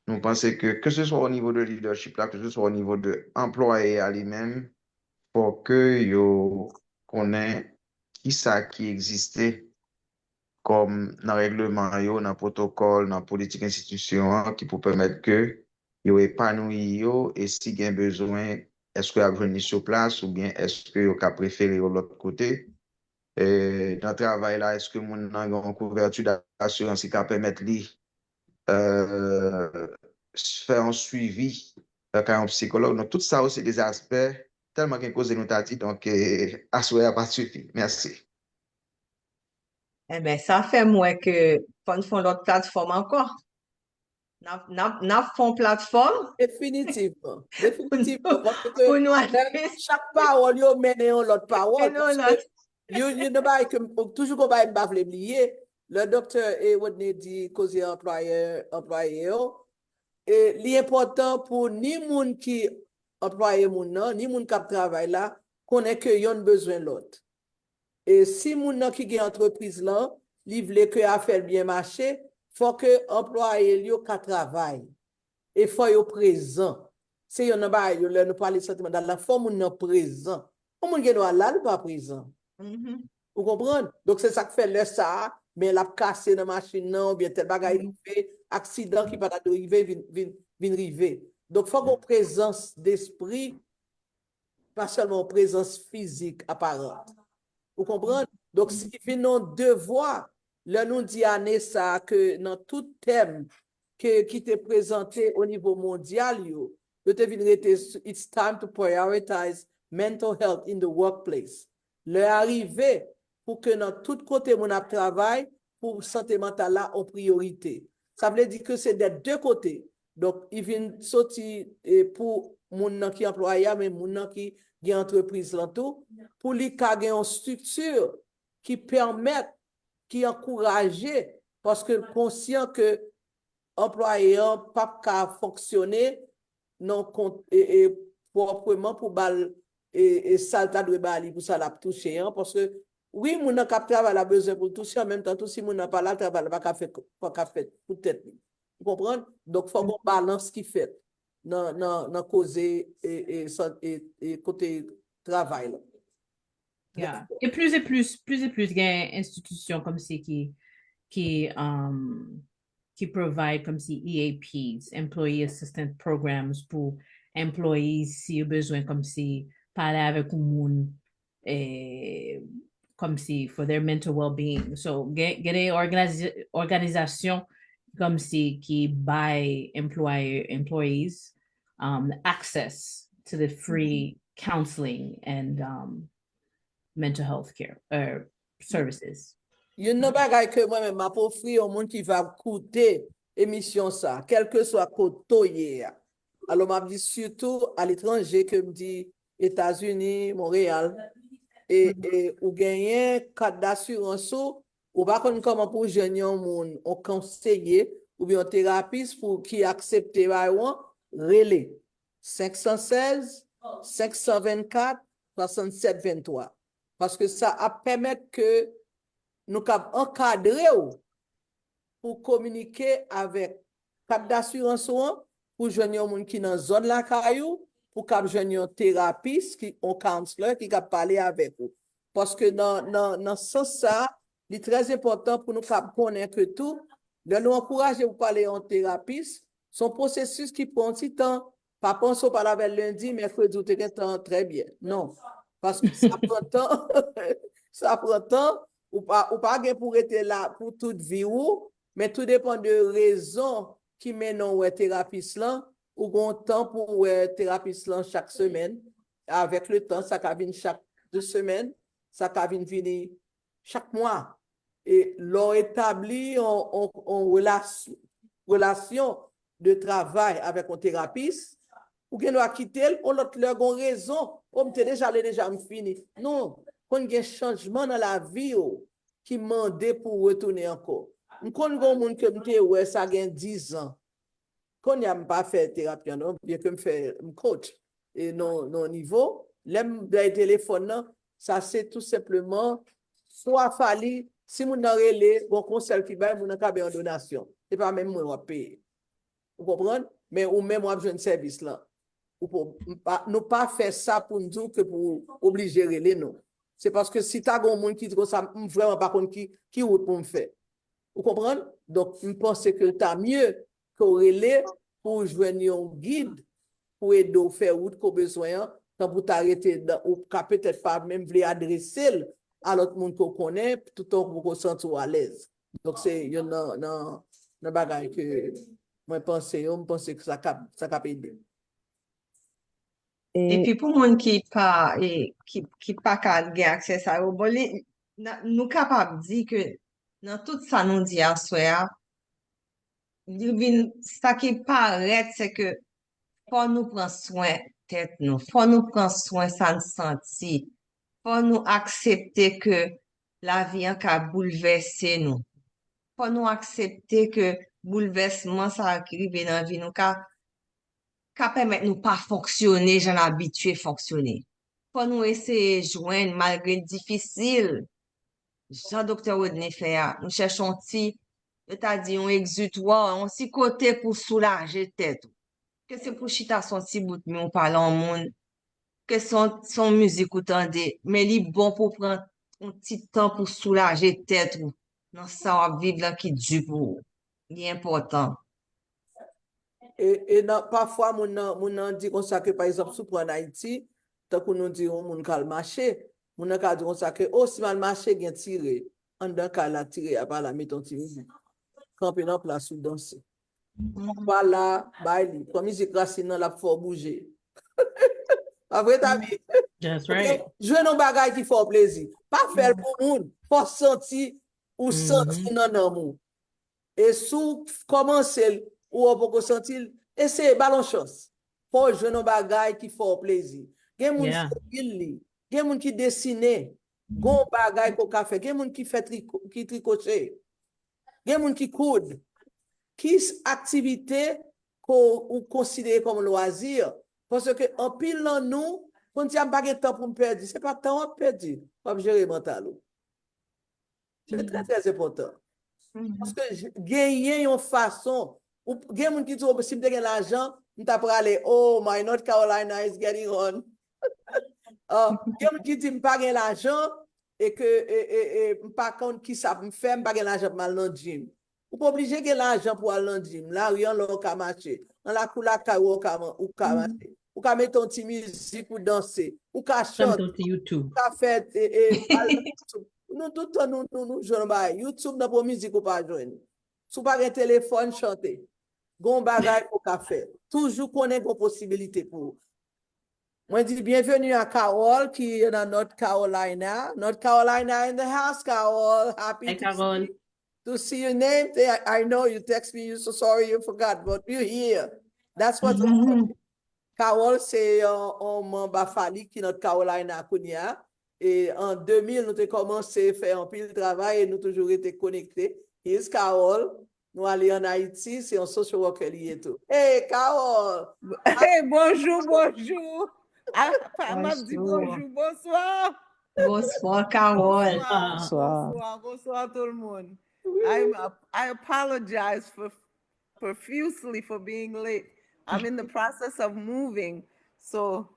nou panse ke, ke se swa o nivo de lidèchip la, ke se swa o nivo de anplwaye a li menm, fò ke yo konnen kisa ki egziste kòm nan règleman yo, nan pwotokòl, nan politik enstitisyon an ki pou pèmèt ke yo epanouyi yo e si gen bezwen, èske y ap jwenn li sou plas oubyen èske yo ka prefere yo lòt kote? Nan travay la, èske moun nan gen yon kouvèti dasirans ki ka pèmèt li fè yon swivi kay yon psikològ? Donk, tout sa yo se de aspè, tèlman gen koze nou ta di, donk, aswè a pa sifi. Mèsi. Enben, sa fè m wè ke fò n fè yon lòt platfòm ankò. N ap, n ap, n ap fè yon platfòm. Definitivman. Definitivman. Paske pou nou adrese. Chak pawòl yo mennen yon lòt pawòl. Paske youn nan bagay ke m toujou gon bagay m pa vle bliye, lè doktè Rodney di koze anplwayè, anplwaye yo, e li enpòtan pou ni moun ki anplwaye moun nan, ni moun k ap travay la, konnen ke yonn bezwen lòt. E si moun nan ki gen antrepriz lan, li vle ke afè l byen mache, fò ke anplwaye l yo ka travay. E fò yo prezan. Se yonn nan bagay yo, lè nou pale sante mantal la, fò moun nan prezan. Yon moun gen dwa la, li pa prezan. Ou konprann? Donk, se sa k fè lè sa a, men l ap kase nan machin nan, oubyen tèl bagay rive, aksidan ki pa ta dwe rive, vin, vin, vin rive. Donk, fò gon prezans despri, pa sèlman yon prezans fizik aparan. Ou konprann? Donk, si vin yon devwa, lè nou di ane sa a ke nan tout tèm ke, ki te prezante o nivo mondyal yo, yo te vin rete sou It's time to prioritize mental health in the workplace. Lè a rive pou ke nan tout kote moun ap travay, pou sante mantal la yon priyorite. Sa vle di ke se dè de kote. Donk, li vin soti pou moun nan ki anplwaye a, men moun nan ki gen antrepriz lan tou, pou li ka gen yon estrikti ki pèmèt, ki ankouraje, paske l konsyan ke anplwaye an p ap ka fonksyone nan kont, e, e, pwòpman pou ba l, e, e, sa l ta dwe ba li pou sa l ap touche an, paske, wi, moun nan k ap travay la bezwen pou l touche, an menm tan tou, si moun nan pa la, travay la pa ka fèt, pa ka fèt pou tèt li. Ou konprann? Donk, fò gon balans ki fèt nan, nan, nan koze, e, e, san, e, e kote travay la. Yeah. E plis e plis, plis e plis gen enstitisyon kòmsi ki, ki, um, ki provide kòmsi E A Ps, Employee Assistance Programs, pou employees, si yo bezwen kòmsi pale avèk yon moun, e, kòmsi for their mental well-being. So, gen, gen de òganiz-, òganizasyon kòmsi ki bay employer, employees, um, access to the free counseling and, um, mental health care, uh, services. Youn nan bagay ke mwen menm m ap ofri yon moun ki va koute emisyon sa, kèlkeswa kote w ye a. Alò, m ap di sitou aletranje, ke m di Etazini, Monreyal, e, e ou genyen kat dasirans ou, ou pa konn kòman pou w jwenn yon moun, yon konseye, oubyen yon terapis pou ki aksepte bay ou an, rele senk san sèz, senk san vennkat, swasannsèt venntwa. Paske sa ap pèmèt ke nou kab ankadre w pou kominike avèk kat dasirans ou an, pou jwenn yon moun ki nan zòn lakay ou, pou kab jwenn yon terapis, ki, yon counselor ki kab pale avèk ou. Paske nan, nan, nan sans sa, li trè enpòtan pou nou kab konnen ke tou, lè nou ankouraje pou pale yon terapis, se yon pwosesis ki pran yon ti tan, Pa panse w pale avè l lendi, mèkredi, ou te gentan trè byen. Non. Paske sa pran tan. Sa pran tan. Ou pa, ou pa gen pou rete la pou tout vi ou, men tou depann de rezon ki mennen w wè terapis lan. Ou gen yon tan pou w wè terapis lan chak semèn. Avèk le tan, sa ka vin chak de semèn, sa ka vin vini chak mwa. E lè w etabli yon, yon, yon relas-, relasyon de travay avèk yon terapis, ou gen dwa kite l, yon lòt lè, gen yon rezon. O, m te deja ale deja, m fini. Non, konn gen chanjman nan lavi w ki mande pou w retounen ankò. M konn gen yon moun ke m te wè sa gen dizan. Kounye a, m pa fè terapi an non, byen ke m fè, m coach e nan, nan nivo. Lè m bay telefòn nan, sa se tou senpleman swa Fally, si moun nan rele, gon konsèy ki bay, moun nan ka bay yon donasyon. Se pa menm mwen w ap peye. Ou konprann? Men ou menm w ap jwenn sèvis lan. Ou pou, m pa, nou pa fè sa pou n di w ke pou w oblije rele nou. Se paske si ta gon moun ki di konsa, m vrèman pa konn ki, ki wout pou m fè. Ou konprann? Donk, m panse ke l ta mye ke w rele pou w jwenn yon gid pou ede w fè wout ke w bezwen an, tanpou ta rete nan, ou ka petèt pa menm vle adrese l a lòt moun ke w konnen, toutan w poko santi w alèz. Donk, se youn nan, nan, nan bagay ke mwen panse yo, m panse ke sa k ap, sa k ap ede. Epi pou moun ki pa, e, ki, ki pa ka gen aksè sa yo, bon, li, na- nou kapab di ke nan tout sa nou di aswè a, li vin, sa ki parèt, se ke fò nou pran swen tèt nou, fò nou pran swen sa n santi, fò nou aksepte ke lavi an ka boulvèse nou. Fò nou aksepte ke boulvèsman sa a ki rive nan vi nou ka, ka pèmèt nou pa fonksyone jan n abitye fonksyone. Fò nou eseye jwenn, malgre l difisil, jan Doktè Rodney fè a, nou chèche yon ti, yo ta di yon egzitwa, yon ti kote pou soulaje tèt ou. Ke se pou chita sou yon ti bout mi ou pale yon moun, ke se yon, se yon mizik ou tande, men li bon pou w pran yon ti tan pou soulaje tèt ou nan sa w ap viv lan ki di pou ou. Li enpòtan. E, e nan, pafwa moun nan, moun nan di konsa ke, pa egzanp, si w pran Ayiti, tankou nou di yon moun k al mache, moun nan ka di konsa ke, o, si m al mache, gen tire. Anndan kay la, tire a pa la, mete yon ti mizik. Kanpe nan plas ou, danse. Ou pa la, bay li. Pran mizik rasin nan, l ap fè w bouje. Pa vre, Tabi? That's right. Jwenn yon bagay ki fè w plezi. Pa fè l pou moun. Fò w santi, ou santi nan nanm ou. E si w kòmanse l, ou wè w poko santi l, eseye ba l yon chans. Fò w jwenn yon bagay ki fè w plezi. Gen moun ki epil li. Gen moun ki desine. Gen yon bagay ke w ka fè. Gen moun ki fè triko, ki trikote. Gen moun ki koud. Ki s- aktivite ke w konsidere kòm lwazi? Paske anpil nan nou konn di, a, m pa gen tan pou m pèdi. Se pa tan w ap pèdi. W ap jere mantal ou. Se trè, trè enpòtan. Paske j- genyen yon fason. Ou, gen moun ki di, o, si m te gen lajan, m ta prale, oh, my North Carolina is getting on. Ah, gen moun ki di, m pa gen lajan, e ke e, e, e, m pa konn ki sa pou m fè, m pa gen lajan pou m al nan gym. Ou pa oblije gen lajan pou al nan gym. Lari an lè w ka mache. Nan lakou lakay ou, ou ka, ou ka mache. Ou ka mete yon ti mizik ou danse. Ou ka chante. Ou ka fè e, e, al nan YouTube. Nou tout tan nou, nou, nou jwenn yon bagay. YouTube nan pou mizik ou pa jwenn. Si w pa gen telefòn, chante. Gen yon bagay ou ka fè. Toujou konnen gen yon posibilite pou ou. Mwen di bienvenue à Carole ki nan North Carolina. North Carolina in the house, Carole. Happy to see, to see your name. I, I know you text me, you so sorry you forgot, but you here. That's what Carole se yon, yon manm a Fally ki North Carolina kounye a. E an de mil, nou te kòmanse fè anpil travay e nou toujou rete konekte. Here's Carole. Nou ale an Ayiti, se yon social worker li ye tou. Hey, Carole! Hey, bonjou, bonjou! A, pa, m ap di bonjou, bonswa! Bonswa, Carole! Bonswa, bonswa, bonswa tout moun! I'm, I apologize for profusely for being late. I'm in the process of moving, so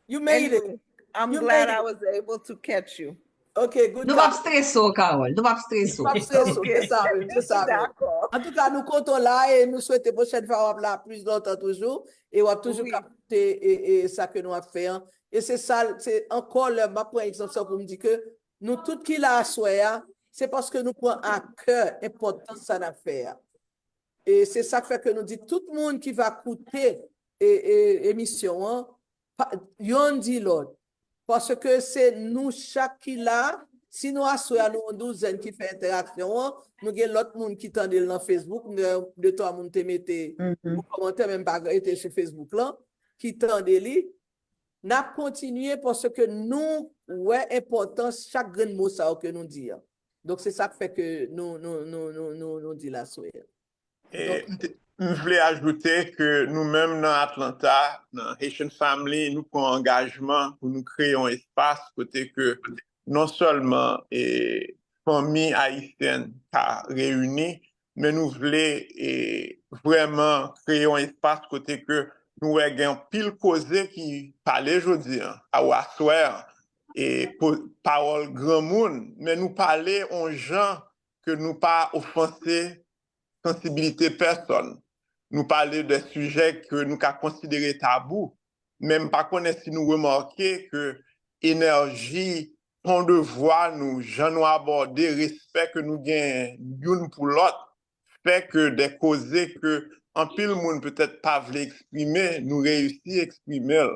You made it. Anyway, I'm glad I was able to catch you. Ok, good. Nou p ap strese w, Carole. Nou p ap strese w. Pap strese, se sa menm, se sa menm. Antouka, nou kontan la e nou swete pwochèn fwa w ap la plis lontan toujou e w ap toujou ka pote e, e sa ke nou ap fè an. E se sa, se ankò lè m ap pran egzanp sa pou m di ke nou tout ki la aswè a, se paske nou pran a kè enpòtans sa n ap fè a. E se sa k fè ke nou di tout moun ki va koute e, e, emisyon an, pa- yonn di lòt. Paske se nou chak ki la, si nou aswè a nou yon douzèn ki fè entèraksyon an, nou gen lòt moun ki tande l nan Facebook, m wè de twa moun te mete yon kòmantè, men m pa rete sou Facebook lan, ki tande li, n ap kontinye paske nou wè enpòtans chak grenn mo sa yo ke nou di an. Donk se sa k fè ke nou, nou, nou, nou, nou, nou di l aswè a. E m vle ajoute ke nou menm nan Atlanta, nan Haitian Family, nou pran angajman pou nou kreye yon espas kote ke non sèlman e fanmi ayisyèn ka reyini, men nou vle e vrèman kreye yon espas kote ke nou wè gen anpil koze ki pale jodi an, a aswè an, e pawòl granmoun, men nou pale yon jan ke nou pa ofanse sansibilite pèsòn. Nou pale de sijè ke nou ka konsidere tabou, men m pa konnen si nou remake ke enèji, ton de vwa nou, jan nou abòde, respè ke nou genyen youn pou lòt, fè ke de koze ke anpil moun petèt pa vle eksprime, nou reyisi eksprime l.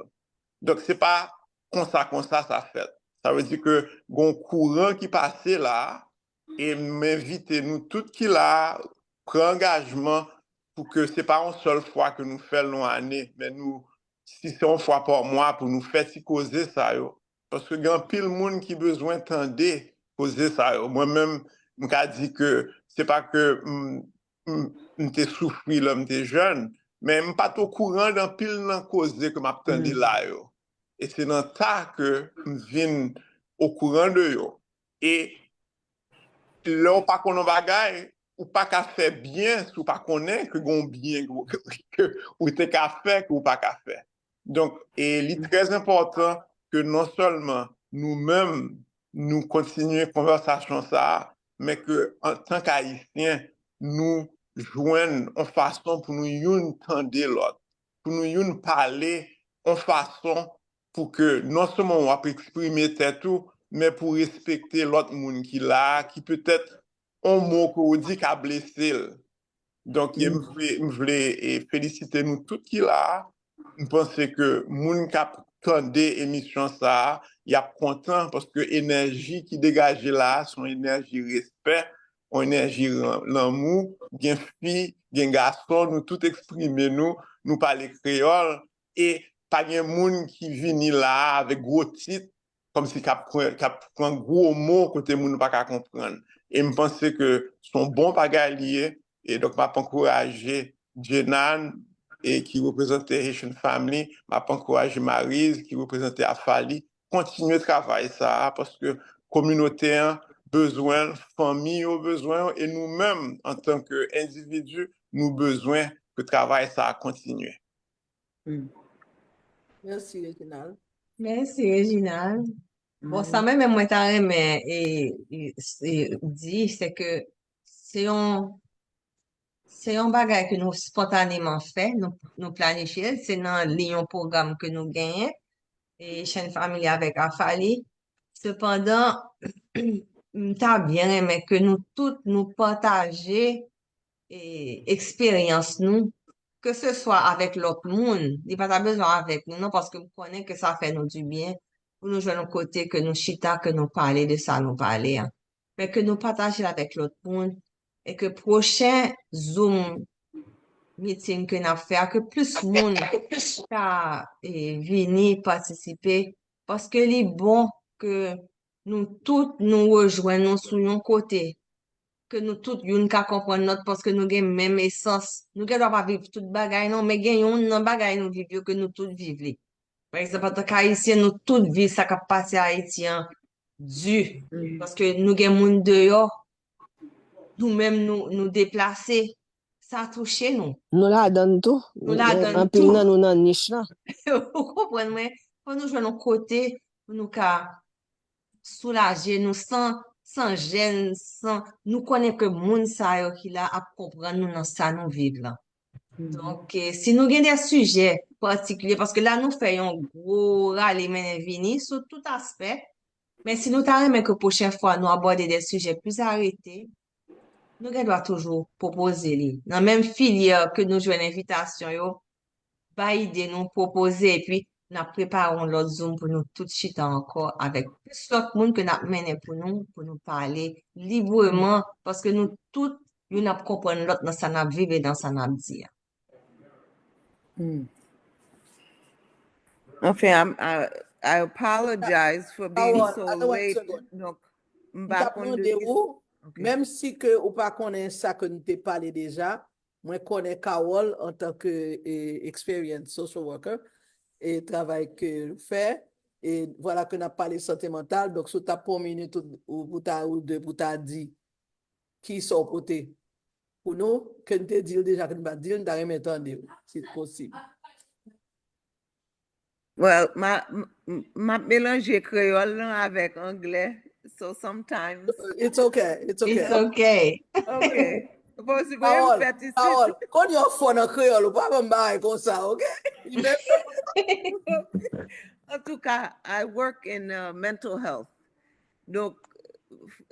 Donk se pa konsa konsa sa fèt. Sa vle di ke gon kouran ki pase la, e m envite nou tout ki la a, pran angajman pou ke se pa yon sèl fwa ke nou fè l nan ane, men nou, si se yon fwa pa mwa pou nou fè ti koze sa yo. Paske gen anpil moun ki bezwen tande koze sa yo. Mwen menm, m ka di ke se pa ke m, m, m te soufri lè m te jèn, men m pa t okouran de anpil nan koze ke m ap tande la yo. E se nan ta ke m vin okouran de yo. E lè w pa konn yon bagay, ou pa ka fè byen si w pa konnen ke gen yon byen ke, ke ou te ka fè, ke ou pa ka fè. Donk, e li trè enpòtan ke non sèlman nou menm, nou kontinye konvèsasyon sa a, men ke antank Ayisyen, nou jwenn yon fason pou nou youn tande lòt, pou nou youn pale yon fason pou ke non sèlman w ap eksprime tèt ou, men pou respekte lòt moun ki la a, ki petèt yon mo ke w di ka blese l. Donk, m vle, m vle e, felisite nou tout ki la a. M panse ke moun k ap tande emisyon sa a, y ap kontan paske enèji ki degaje la a, se yon enèji respè, yon enèji lan- lanmou. Gen fi, gen gason, nou tout eksprime nou, nou pale kreyòl. E pa gen moun ki vini la a avèk gwo tit, kòmsi k ap pran, k ap pran gwo mo kote moun pa ka konprann. E m panse ke se yon bon bagay li ye. E donk, m ap ankouraje Jenan, e ki reprezante Haitian Family, m ap ankouraje Mariz, ki reprezante Afali, kontinye travay sa a, paske kominote an bezwen l, fanmi yo bezwen l, e nou menm, antanke endividi, nou bezwen ke travay sa a kontinye. Mèsi, Reginald. Mèsi, Reginald. Bon, sa mwen menm mwen ta renmen e, e, e, di, se ke se yon, se yon bagay ke nou spontaneman fè, nou, nou planifye l, se nan liy yon pwogram ke nou genyen, e Haitian Family avèk Afali. Sepandan, m ta byen renmen ke nou tout nou pataje e, eksperyans nou, ke se swa avèk lòt moun, li pa ta bezwen avèk nou non, paske m konnen ke sa fè nou dibyen, pou nou jwenn yon kote ke nou chita, ke nou pale de sa nou pale a. Men ke nou pataje l avèk lòt moun, e ke pwochen Zoom meeting ke n ap fè a, ke plis moun ka e, vini patisipe, paske li bon ke nou tout nou rejwenn nou sou yon kote, ke nou tout youn ka konprann lòt paske nou gen menm esans. Nou gen dwa pa viv tout bagay non, men gen youn nan bagay nou viv yo ke nou tout viv li. Pa egzanp, antanke Ayisyen, nou tout viv sa k ap pase Ayiti an di. Paske nou gen moun deyò, nou menm nou, nou deplase, sa touche nou. Nou ladan l tou. Nou ladan l Anpil tou. Nan nou nan nich la. Ou konprann mwen? Fò nou jwenn yon kote pou nou ka soulaje nou san, san jèn, san, nou konnen ke moun sa yo ki la ap konprann nou nan sa nou viv lan. Donk, eh, si nou gen de sijè patikilye, paske la nou fè yon gwo rale mennen vini sou tout aspè, men si nou ta renmen ke pwochen fwa nou abòde de sijè plis arete, nou gen dwa toujou pwopoze li. Nan menm filyè ke nou jwenn envitasyon yo, bay ide nou, pwopoze, epi n ap prepare yon lòt Zoom pou nou tout chita ankò avèk plis lòt moun ke n ap mennen pou nou, pou nou pale libreman, paske nou tout, youn ap konprann lòt nan sa n ap viv e nan sa n ap di a. Hmm. Anfen, I'm- I, I apologize for being Carol, so I don't want late. to go. Donk, m M pa t ap konn de mande ki ou, Ok. Menm si ke ou pa konnen sa ke nou te pale deja, mwen konnen Carol antanke e, experienced social worker e travay ke l fè, e vwala ke n ap pale sante mantal, donk si w t ap pran yon minit ou, ou pou ta ou de pou ta di ki sa w pote pou nou, ke n te di l deja ke n pa di l, n ta renmen tande w, si posib. Well, ma, m, m, m ap melanje kreyòl lan avèk anglè. So sometimes, It's okay, it's okay. It's okay. okay. Bon, si mwen Carol, fèt isit. Carol, konn yon fò nan kreyòl, ou pa ban m bagay konsa, ok? Antouka, I work in uh, mental health. Donk,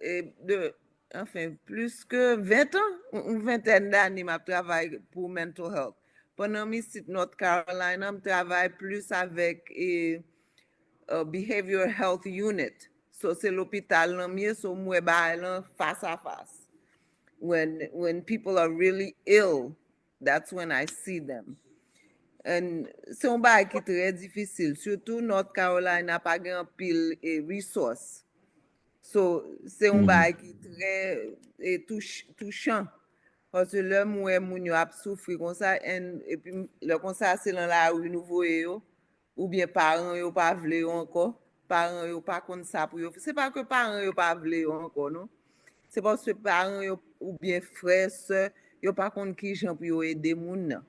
e, de, anfen, plis ke ven an, yon ventèn dane m ap travay pou mental health. Pandan m isit North Carolina, m travay plis avèk e, uh, Behavioral Health Unit. So, se lopital lan m ye, so m wè bagay lan fas a fas. When, when people are really ill, that's when I see them. And se yon bagay ki trè difisil, sitou North Carolina pa gen anpil e, resource. So, se yon bagay ki trè e, touch, touchan. Paske lè m wè moun yo ap soufri konsa, and, epi m- lè konsa se nan lari nou voye yo, oubyen paran yo pa vle yo ankò, paran yo pa konn sa pou yo. Se pa ke paran yo pa vle yo ankò, non. Se paske paran yo oubyen frè, sè, yo pa konn ki jan pou yo ede moun nan.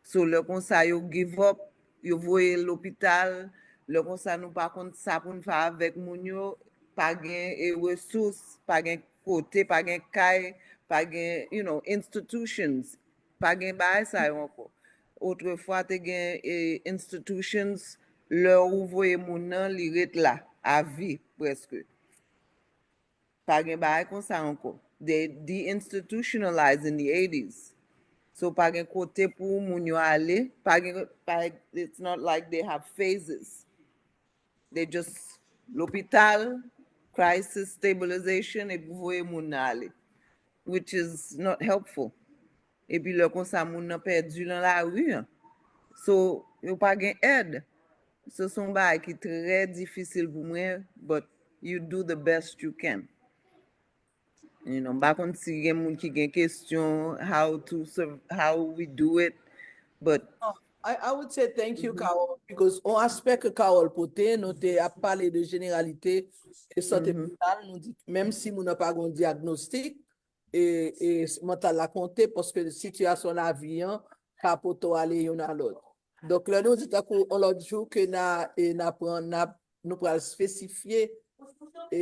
So, lè konsa yo give up, yo voye l lopital, lè konsa nou pa konn sa pou n fè avèk moun yo, pa gen e, resous, pa gen kote, pa gen kay, pa gen, you know, institutions, pa gen bagay sa yo ankò. Otrefwa, te gen e, institutions, lè ou voye moun nan, li ret la, a vi, prèske. Pa gen bagay konsa ankò. They deinstitutionalized in the eighties. So, pa gen kote pou moun yo ale, pa gen, pa, it's not like they have phases. They just lopital, crisis, stabilization, epi voye moun nan ale, which is not helpful. Epi lè konsa, moun nan pèdi nan lari an. So, yo pa gen èd. So, se yon bagay ki trè difisil pou mwen, but you do the best you can. You know, m pa konn si gen moun ki gen kesyon, how to serve, how we do it, but I, I would say thank you, Carol, because on aspè ke Carol pote, nou te ap pale de jeneralite e sante mantal, nou di, menm si moun nan pa gen yon dyagnostik, e, e mantal la konte, paske sitiyasyon lavi an ka pote w ale youn a lòt. Donk, lè nou di tankou yon lòt jou ke na, e na pran, na, nou pral espesifye e,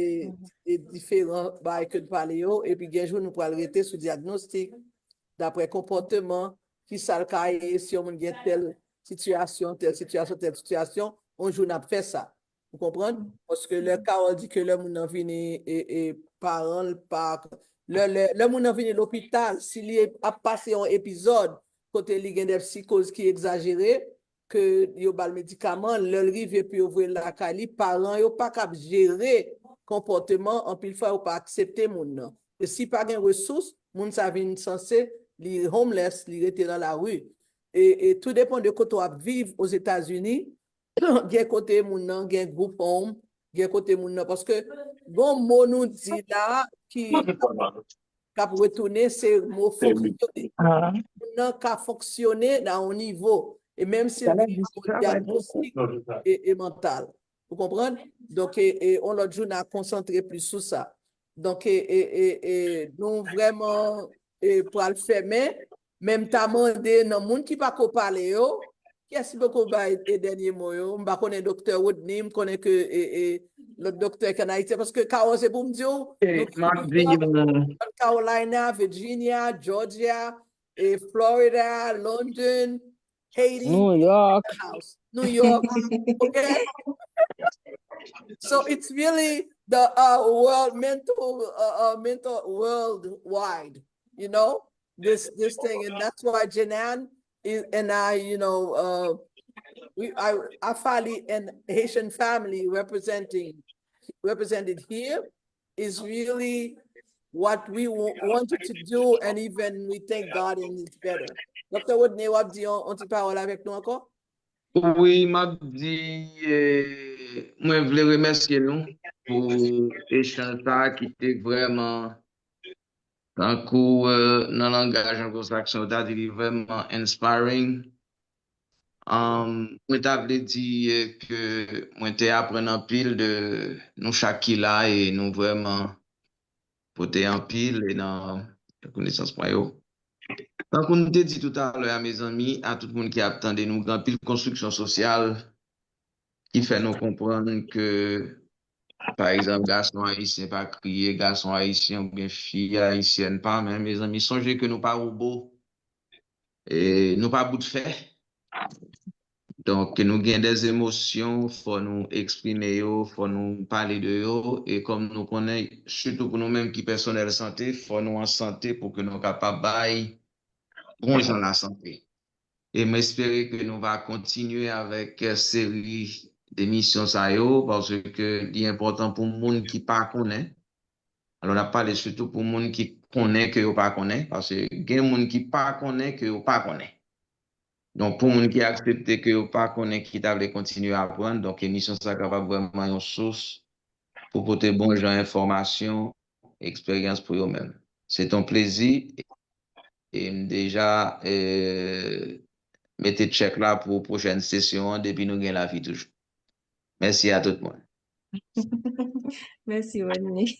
e diferan bagay ke n pale yo, epi gen jou nou pral rete sou dyagnostik, daprè konpòteman, ki sa l ka ye, si yon moun gen tèl sitiyasyon, tèl sitiyasyon, tèl sitiyasyon, yon jou n ap fè sa. Ou konprann? Paske lè Carol di ke lè moun nan vini e, e paran l pa, lè, lè, lè moun nan vini lopital, si li ap pase yon epizòd kote li gen de psikoz ki egzajere, ke yo ba l medikaman, lè l rive pou yo voye l lakay li, paran yo pa kab jere konpòteman, anpil fwa yo pa aksepte moun nan. E si pa gen resous, moun sa vin sanse, li homeless, li rete nan lari. E, e tou depan de kote w ap viv Ozetazini, gen kote moun nan gen group home, gen kote moun nan, paske bon mo nou di la ki k ap retounen, se mo fonksyone. Moun nan ka fonksyone nan yon nivo. E menm si l gen yon dyagnostik e, e mantal. Ou konprann? Donk, e, e, yon lòt jou, n a konsantre plis sou sa. Donk, e, e, e, e, nou vrèman e, pral fèmen, men m ta mande nan moun ki pa ko pale yo, Kiyès ki poko bay e dènye mo yo? M pa konnen Doktè Rodney, m konnen ke e, e, lòt doktè ki ann Ayiti, paske Carol, se pou m di w, nou gen moun North Carolina, Virginia, Georgia, e Florida, London, Haiti, New York. House, New York. Okay? So it's really the uh, world mental, uh, uh, mental worldwide, you know, this this thing, and that's why Jenan is, and I, you know, uh, we I Afali and Haitian family representing represented here is really what we wa- wanted to do, and even we thank God and it's better. Doktè Rodney, w ap di yon, yon ti pawòl avèk nou ankò? Wi, m ap di, eh, mwen vle remèsye nou pou echanj sa a ki te vrèman, tankou eh, nan langaj anglo-sakson, yo ta di li vrèman inspiring. Um, mwen ta vle di eh, ke mwen te aprann anpil de nou chak ki la e nou vrèman pote anpil e nan konesans mwen yo. Tankou m te di toutalè a, mezanmi, a tout moun ki ap tande nou, gen anpil konstriksyon sosyal ki fè nou konprann ke, pa egzanp, gason ayisyen pa kriye, gason ayisyen oubyen fi ayisyèn pa, men mezanmi, sonje ke nou pa wobo, e nou pa bout fè. Donk, nou gen de emosyon, fò nou eksprime yo, fò nou pale de yo, e kòm nou konnen, sitou pou nou menm ki pèsonèl sante, fò nou an sante pou ke nou kapab bay bon jan lasante. E m espere ke nou va kontinye avèk eh, seri demisyon sa yo, paske li enpòtan pou moun ki pa konnen. Alò, n ap pale sitou pou moun ki konnen ke yo pa konnen, paske gen moun ki pa konnen ke yo pa konnen. Donk, pou moun ki aksepte ke yo pa konnen, ki ta vle kontinye aprann, donk emisyon sa kapab vrèman yon sous pou pote bon jan enfòmasyon, eksperyans pou yo menm. Se t on plezi e m deja eh, mete tchèk la pou pwochèn sesyon an depi nou gen lavi toujou. Mèsi a tout moun. Mèsi, Rodney.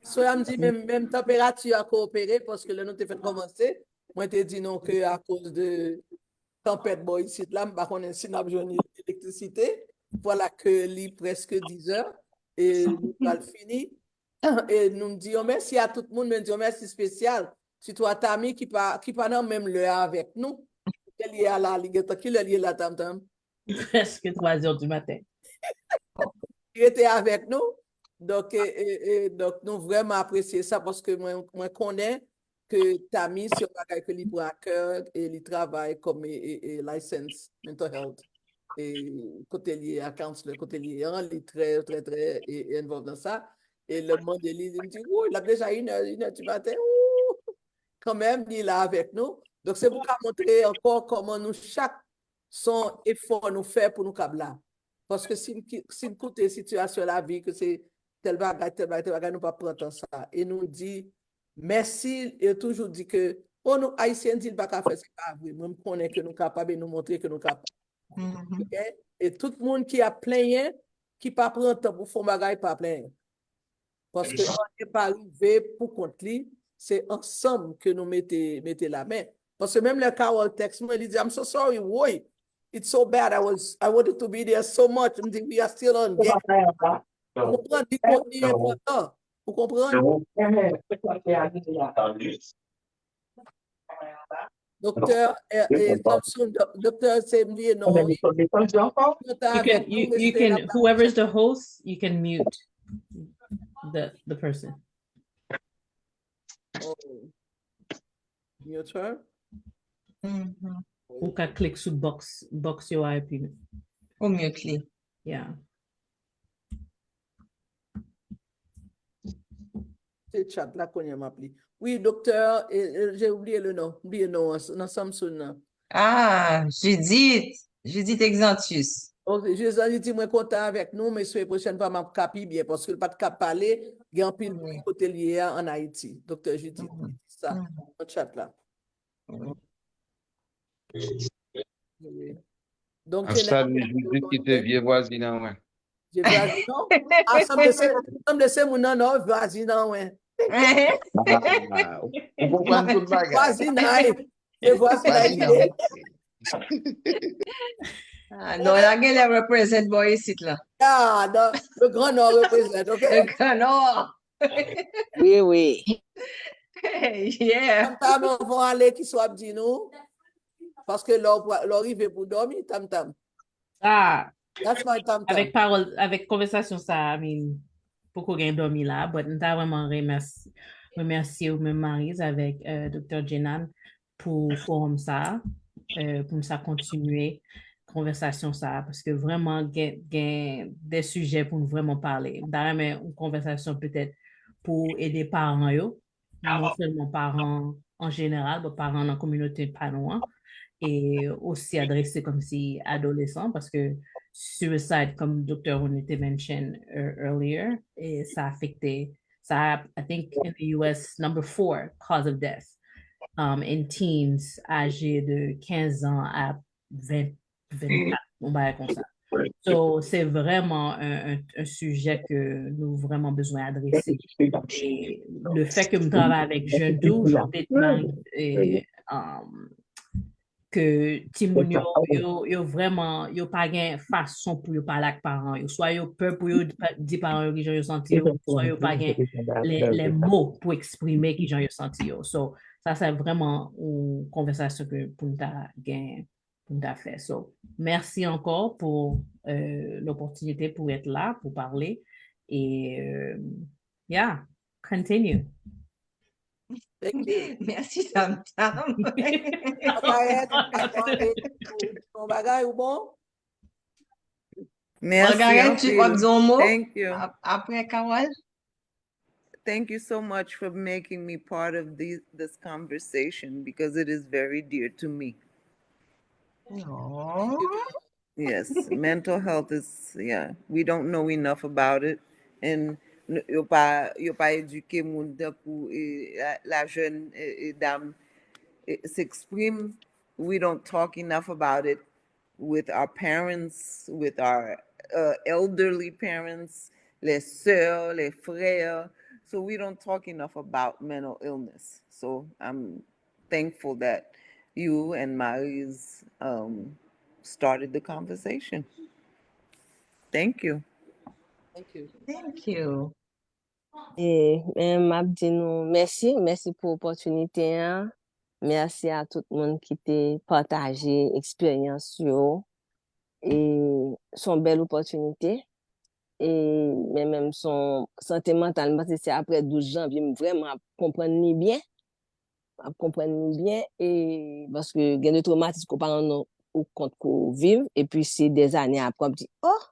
So, a m di menm, menm tanperati a koopere, paske lè nou te fèk kòmanse, mwen te di nou ke akoz de tanpèt bò isit la, m pa konnen si n ap jwenn elektrisite. Vwala ke li prèske dizè e nou pral fini. E nou di yon mèsi a tout moun, men di yon mèsi espesyal sitou a Tami ki pa, ki pa nan menm lè avèk nou. Kote l ye a la, li gentan, ki lè l ye la, Tam Tam? Prèske twa zè di maten. Li rete avèk nou. Donk, e, e, e, donk nou vrèman apresye sa paske mwen, mwen konnen ke Tami, se yon bagay ke li pran a kè e li travay kòm e, e, e licensed mental health. E kote li ye a counselor, kote li ye an, li trè, trè, trè e, e involved nan sa. E lè m mande li, li di, woy, l ap deja inè, inè di maten, wou! Kanmenm, li la avèk nou. Donk, se pou ka montre ankò kòman nou chak, se yon efò nou fè pou nou kab la. Paske si n ki- si n koute sitiyasyon lavi, ke se tèl bagay, tèl bagay, tèl bagay, nou p ap pran tan sa. E nou di mèsi, e toujou di ke, o, nou, Ayisyen di l pa ka fè, se pa vre. Mwen, m konnen ke nou kapab e nou montre ke nou kapab. Mhm. Ok? E tout moun ki ap plenyen, ki pa pran tan pou fè yon bagay, pa plenyen. Paske anyen pa rive pou kont li, se ansanm ke nou mete, mete lamen. Paske menm lè Carol tèks mwen, li di, I'm so sorry, woy. It's so bad. I was, I wanted to be there so much. M di, we are still on game. Ou konprann, li kontni enpòtan. Ou konprann? Doktè, eh, eh, Thompson, do- Doktè, se m bliye non, wi. Kontan You avèk can, nou, you, you respè can, la pa- whoever's the host, you can mute the, the person. Oh. Mute her? Mhm. Ou ka klik sou box, box yo a epi, Ou mute li. Yeah. Se chat la kounye a m ap li. Wi, doktè, eh, eh, j'ai oublié le nom. M bliye non an, nan Samsung nan. Ah, Judith. Judith Exantus. Ok, Jezan li di mwen kontan avèk nou, men semèn pwochèn pa m ap ka pi byen, paske l pa t ka pale, gen anpil bri kote l ye a ann Ayiti. Doktè Judith li di sa nan chat la. Wi. Donk, Ap salye Judith ki se vye vwazin an mwen. Vye vwazin an? A, sanble se, sanble se moun nan nò vwazin an mwen. Ah, ou konprann tout bagay. Vwazinay. Se vwazinay ki ye. Ah, non, la gen lè represent bò isit la. Ah, non, le Grand Nord represent, ok? Le Grand Nord. Wi, wi. Yeah. Tam Tam, anvan ale, kisa w ap di nou? Paske lè w pra- lè w rive pou dòmi, Tam Tam. Ah, That's my Tam Tam. Avèk pawòl, avèk konvèsasyon sa, I mean, poko gen dòmi la, but m ta vrèman remèsye, remèsye ou menm Maryse avèk euh, Doktè Jenan pou forum sa, euh, pou n sa kontinye konvèsasyon sa, paske vrèman gen, gen de sijè pou n vrèman pale. M ta renmen yon konvèsasyon petèt pou ede paran yo, non sèlman paran an jeneral, but paran nan kominote pa nou an, e osi adrese kòmsi adolesan, paske suicide, kòm Doktè Rony te mention ear- earlier, e sa afekte, sa, I think in the U S, number four cause of death um, in teens, aje de kenz an a ven, vennkat, yon bagay konsa. So, se vrèman yon, yon, yon sijè ke nou vrèman bezwen adrese. E le fè ke m travay avèk jèn tou, jan w te di, Maryse, e, um, ke timoun yo, yo, yo vrèman, yo pa gen fason pou yo pale ak paran yo. Swa yo pè pou yo di pa- di paran yo kijan yo santi yo, swa yo pa gen lè, lè mo pou eksprime kijan yo santi yo. So, sa se vrèman yon konvèsasyon ke pou n ta gen, pou n ta fè. So, mèsi ankò pou euh, lopòtinite pou èt la, pou pale. E, euh, yeah, continue. Thank you. Mèsi, Tam Tam. Margaret, Margaret, ou bon? Mèsi Margaret, tu w ap anpil. di yon mo? Thank you. Ap- Apre, Carole? Thank you so much for making me part of the, this conversation because it is very dear to me. Oh. Yes, mental health is, yeah, we don't know enough about it. And n- yo pa yo pa edike moun tankou eh, la, la jeune eh, eh, dame eh, s'exprime. We don't talk enough about it with our parents, with our uh, elderly parents, les sœurs, les frères. So we don't talk enough about mental illness. So I'm thankful that you and Maryse um, started the conversation. Thank you. Thank you. Thank you. E men m ap di nou mèsi, mèsi pou opòtinite a. Mèsi a tout moun ki te pataje eksperyans yo. E se yon bèl opòtinite. E men menm se yon sante mantal, m panse se apre douz janvye m vrèman ap konprann li byen. Ap konprann li byen. E paske gen de twomatis ke w pa rann ou kont ke w viv. Epi se dèzane apre w ap di, oh!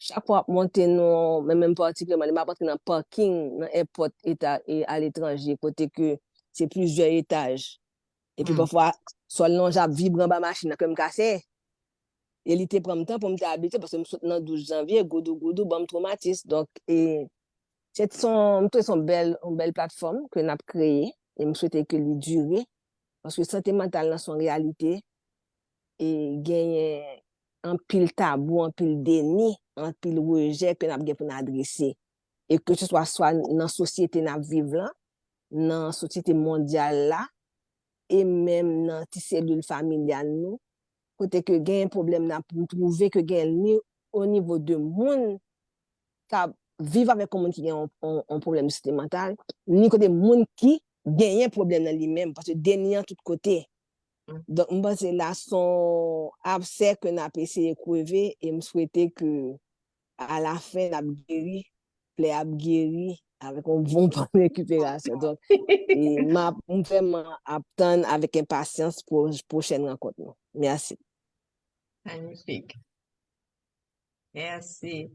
Chak fwa w ap monte nan, men menm patikilyèman, lè m ap antre nan parking, nan airport eta, e aletranje, kote ke se plizyè etaj. Epi pafwa, sòl nan ap vibre anba machin nan, kè m kase. E li te pran m tan pou m te abitye, paske m sot nan douz janvye, goudou, goudou, ban m twomatis. Donk, e, se son, m twouve se yon bèl, yon bèl platfòm ke n ap kreye, e m swete ke li dire, paske sante mantal nan se yon reyalite, e genyen anpil tabou, anpil deni, anpil rejè ke n ap gen pou n adrese. E ke se swa, swa nan sosyete n ap viv lan, nan sosyete mondyal la, e menm nan ti selil familyal nou, kote ke genyen pwoblèm n ap twouve ke genyen ni o nivo de moun k ap viv avèk yon moun ki gen yon, yon, yon pwoblèm sante mantal, ni kote moun ki genyen pwoblèm nan li menm, paske deni an tout kote. Donk, m panse la se yon absè ke n ap eseye kreve e m swete ke alafen n ap geri, plè ap geri avèk yon bon bon rekiperasyon. Donk, e m ap, m vrèman ap tann avèk enpasyans pou pwochèn rankont nou. Mèsi. Magnifique. Mèsi.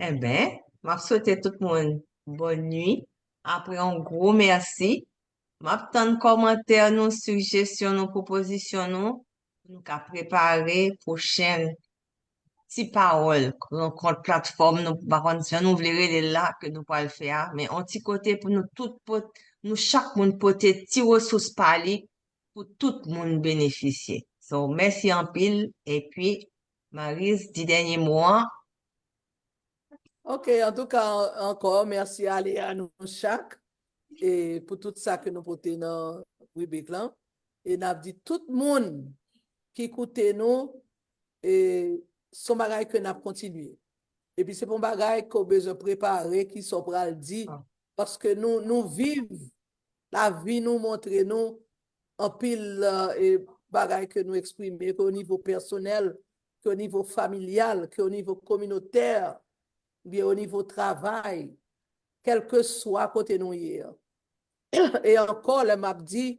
Enben, m ap swete tout moun bòn nwi. Apre yon gwo mèsi, m ap tann kòmantè nou, sijesyon nou, pwopozisyon nou, pou nou ka prepare pwochèn ti pawòl, rankont, platfòm nou, m pa konn jan nou vle rele l la, ke nou pral fè a, men yon ti kote pou nou tout pot, nou chak moun pote ti resous pa li pou tout moun benefisye. So, mèsi anpil, epi Maryse, di dènye mo an. Ok, antouka, ankò, mèsi ale a nou chak e pou tout sa ke nou pote nan ribrik lan. E n ap di tout moun, ki koute nou, e se yon bagay ke n ap kontinye. Epi se pa yon bagay ke w bezwen prepare, ki sa w pral di, paske nou, nou viv, lavi nou montre nou anpil, e, bagay ke nou eksprime, ke o nivo pèsonèl, ke o nivo familyal, ke o nivo kominotè, oubyen o nivo travay, kèlkeswa kote nou ye a. E ankò, lè m ap di,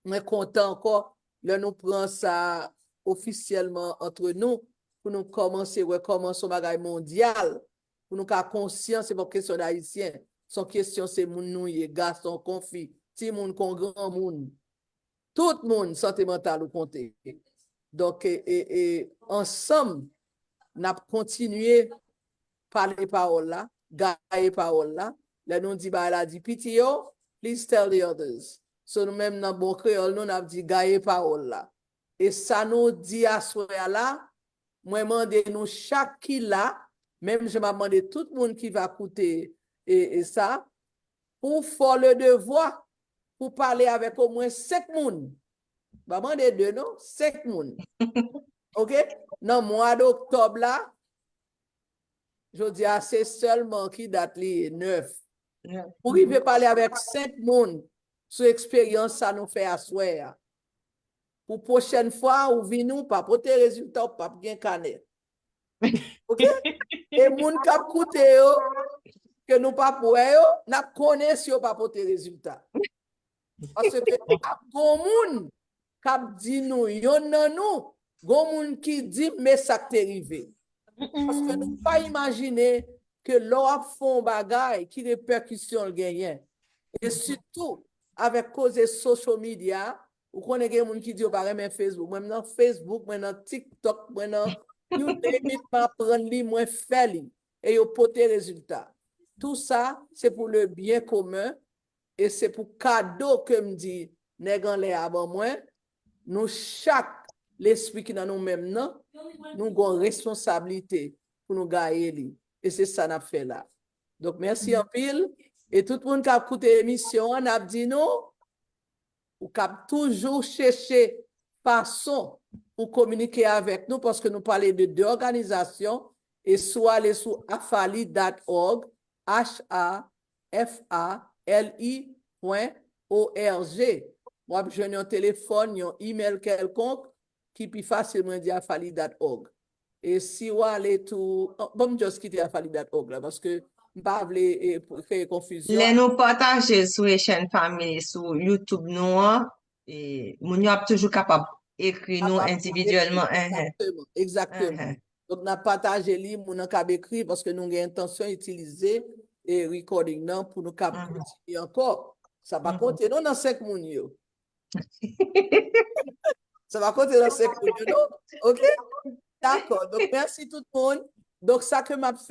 mwen kontan ankò, lè nou pran sa ofisyèlman antre nou, pou nou kòmanse wè kòman se yon bagay mondyal, pou nou ka konsyan, se pa kesyon d Ayisyen, se yon kesyon se moun nou ye, gason kon fi, timoun kon granmoun. Tout moun, sante mantal ou konte. Donk, e, e, e, ansanm, n ap kontinye pale pawòl la, gaye pawòl la. Lè nou di bagay la, di piti yo, please tell the others. So, nou menm nan bon kreyòl, nou, n ap di gaye pawòl la. E sa nou di aswè a la, mwen mande nou chak ki la, menm jan m ap mande tout moun ki va koute e, e sa, pou fè le devwa, pou pale avèk omwen senk moun. Pa mande de non, senk moun. Oke? Nan mwa d oktòb la, jodi a se sèlman ki dat li ye, nèf. Pou rive pale avèk senk moun sou eksperyans sa nou fè aswè a. Pou pwochèn fwa ou vini, ou pa pote rezilta, ou p ap gen kanè. Oke? E moun k ap koute yo, ke nou p ap wè yo, n ap konnen si yo pa pote rezilta. Paske ap gon moun k ap di nou, yonn nan nou, gon moun ki di m, men sa k te rive. Paske nou pa imajine ke lè w ap fè yon bagay, ki repèkisyon l genyen. E sitou, avèk koze social media, ou konnen gen moun ki di yo pa renmen Facebook. Mwen, m nan Facebook, mwen nan TikTok, mwen nan, you name it, m aprann li, mwen fè li. E yo pote rezilta. Tou sa, se pou le byen komen, e se pou kado ke m di nèg anlè a ban mwen, nou chak, lespri ki nan nou menm nan, nou gon responsablite pou nou gaye li. E se sa n ap fè la. Donk, mèsi anpil. E tout moun k ap koute emisyon an, n ap di nou, ou k ap toujou chèche fason pou kominike avèk nou, paske nou pale de de òganizasyon, e si w ale sou afali dot org, H A F A L I pwen O R G, w ap jwenn yon telefòn, yon imèl kèlkonk, ki pi fasil, mwen di afali dot org. E si w ale tou, oh, bon, m just kite afali dot org la, paske m pa vle, e, pou kreye konfizyon. Lè nou pataje l sou Haitian Family, sou YouTube nou an, e, moun yo ap toujou kapab ekri nou endividyèlman. Egzakteman, egzakteman. Donk, n ap pataje li, moun nan kab ekri, paske nou gen entansyon itilize, e, recording nan pou nou kab kontinye ankò. Sa pa konte non nan senk moun yo. Sa pa konte nan senk moun yo non. Oke? Dakò. Donk, mèsi tout moun. Donk, sa ke m ap fè,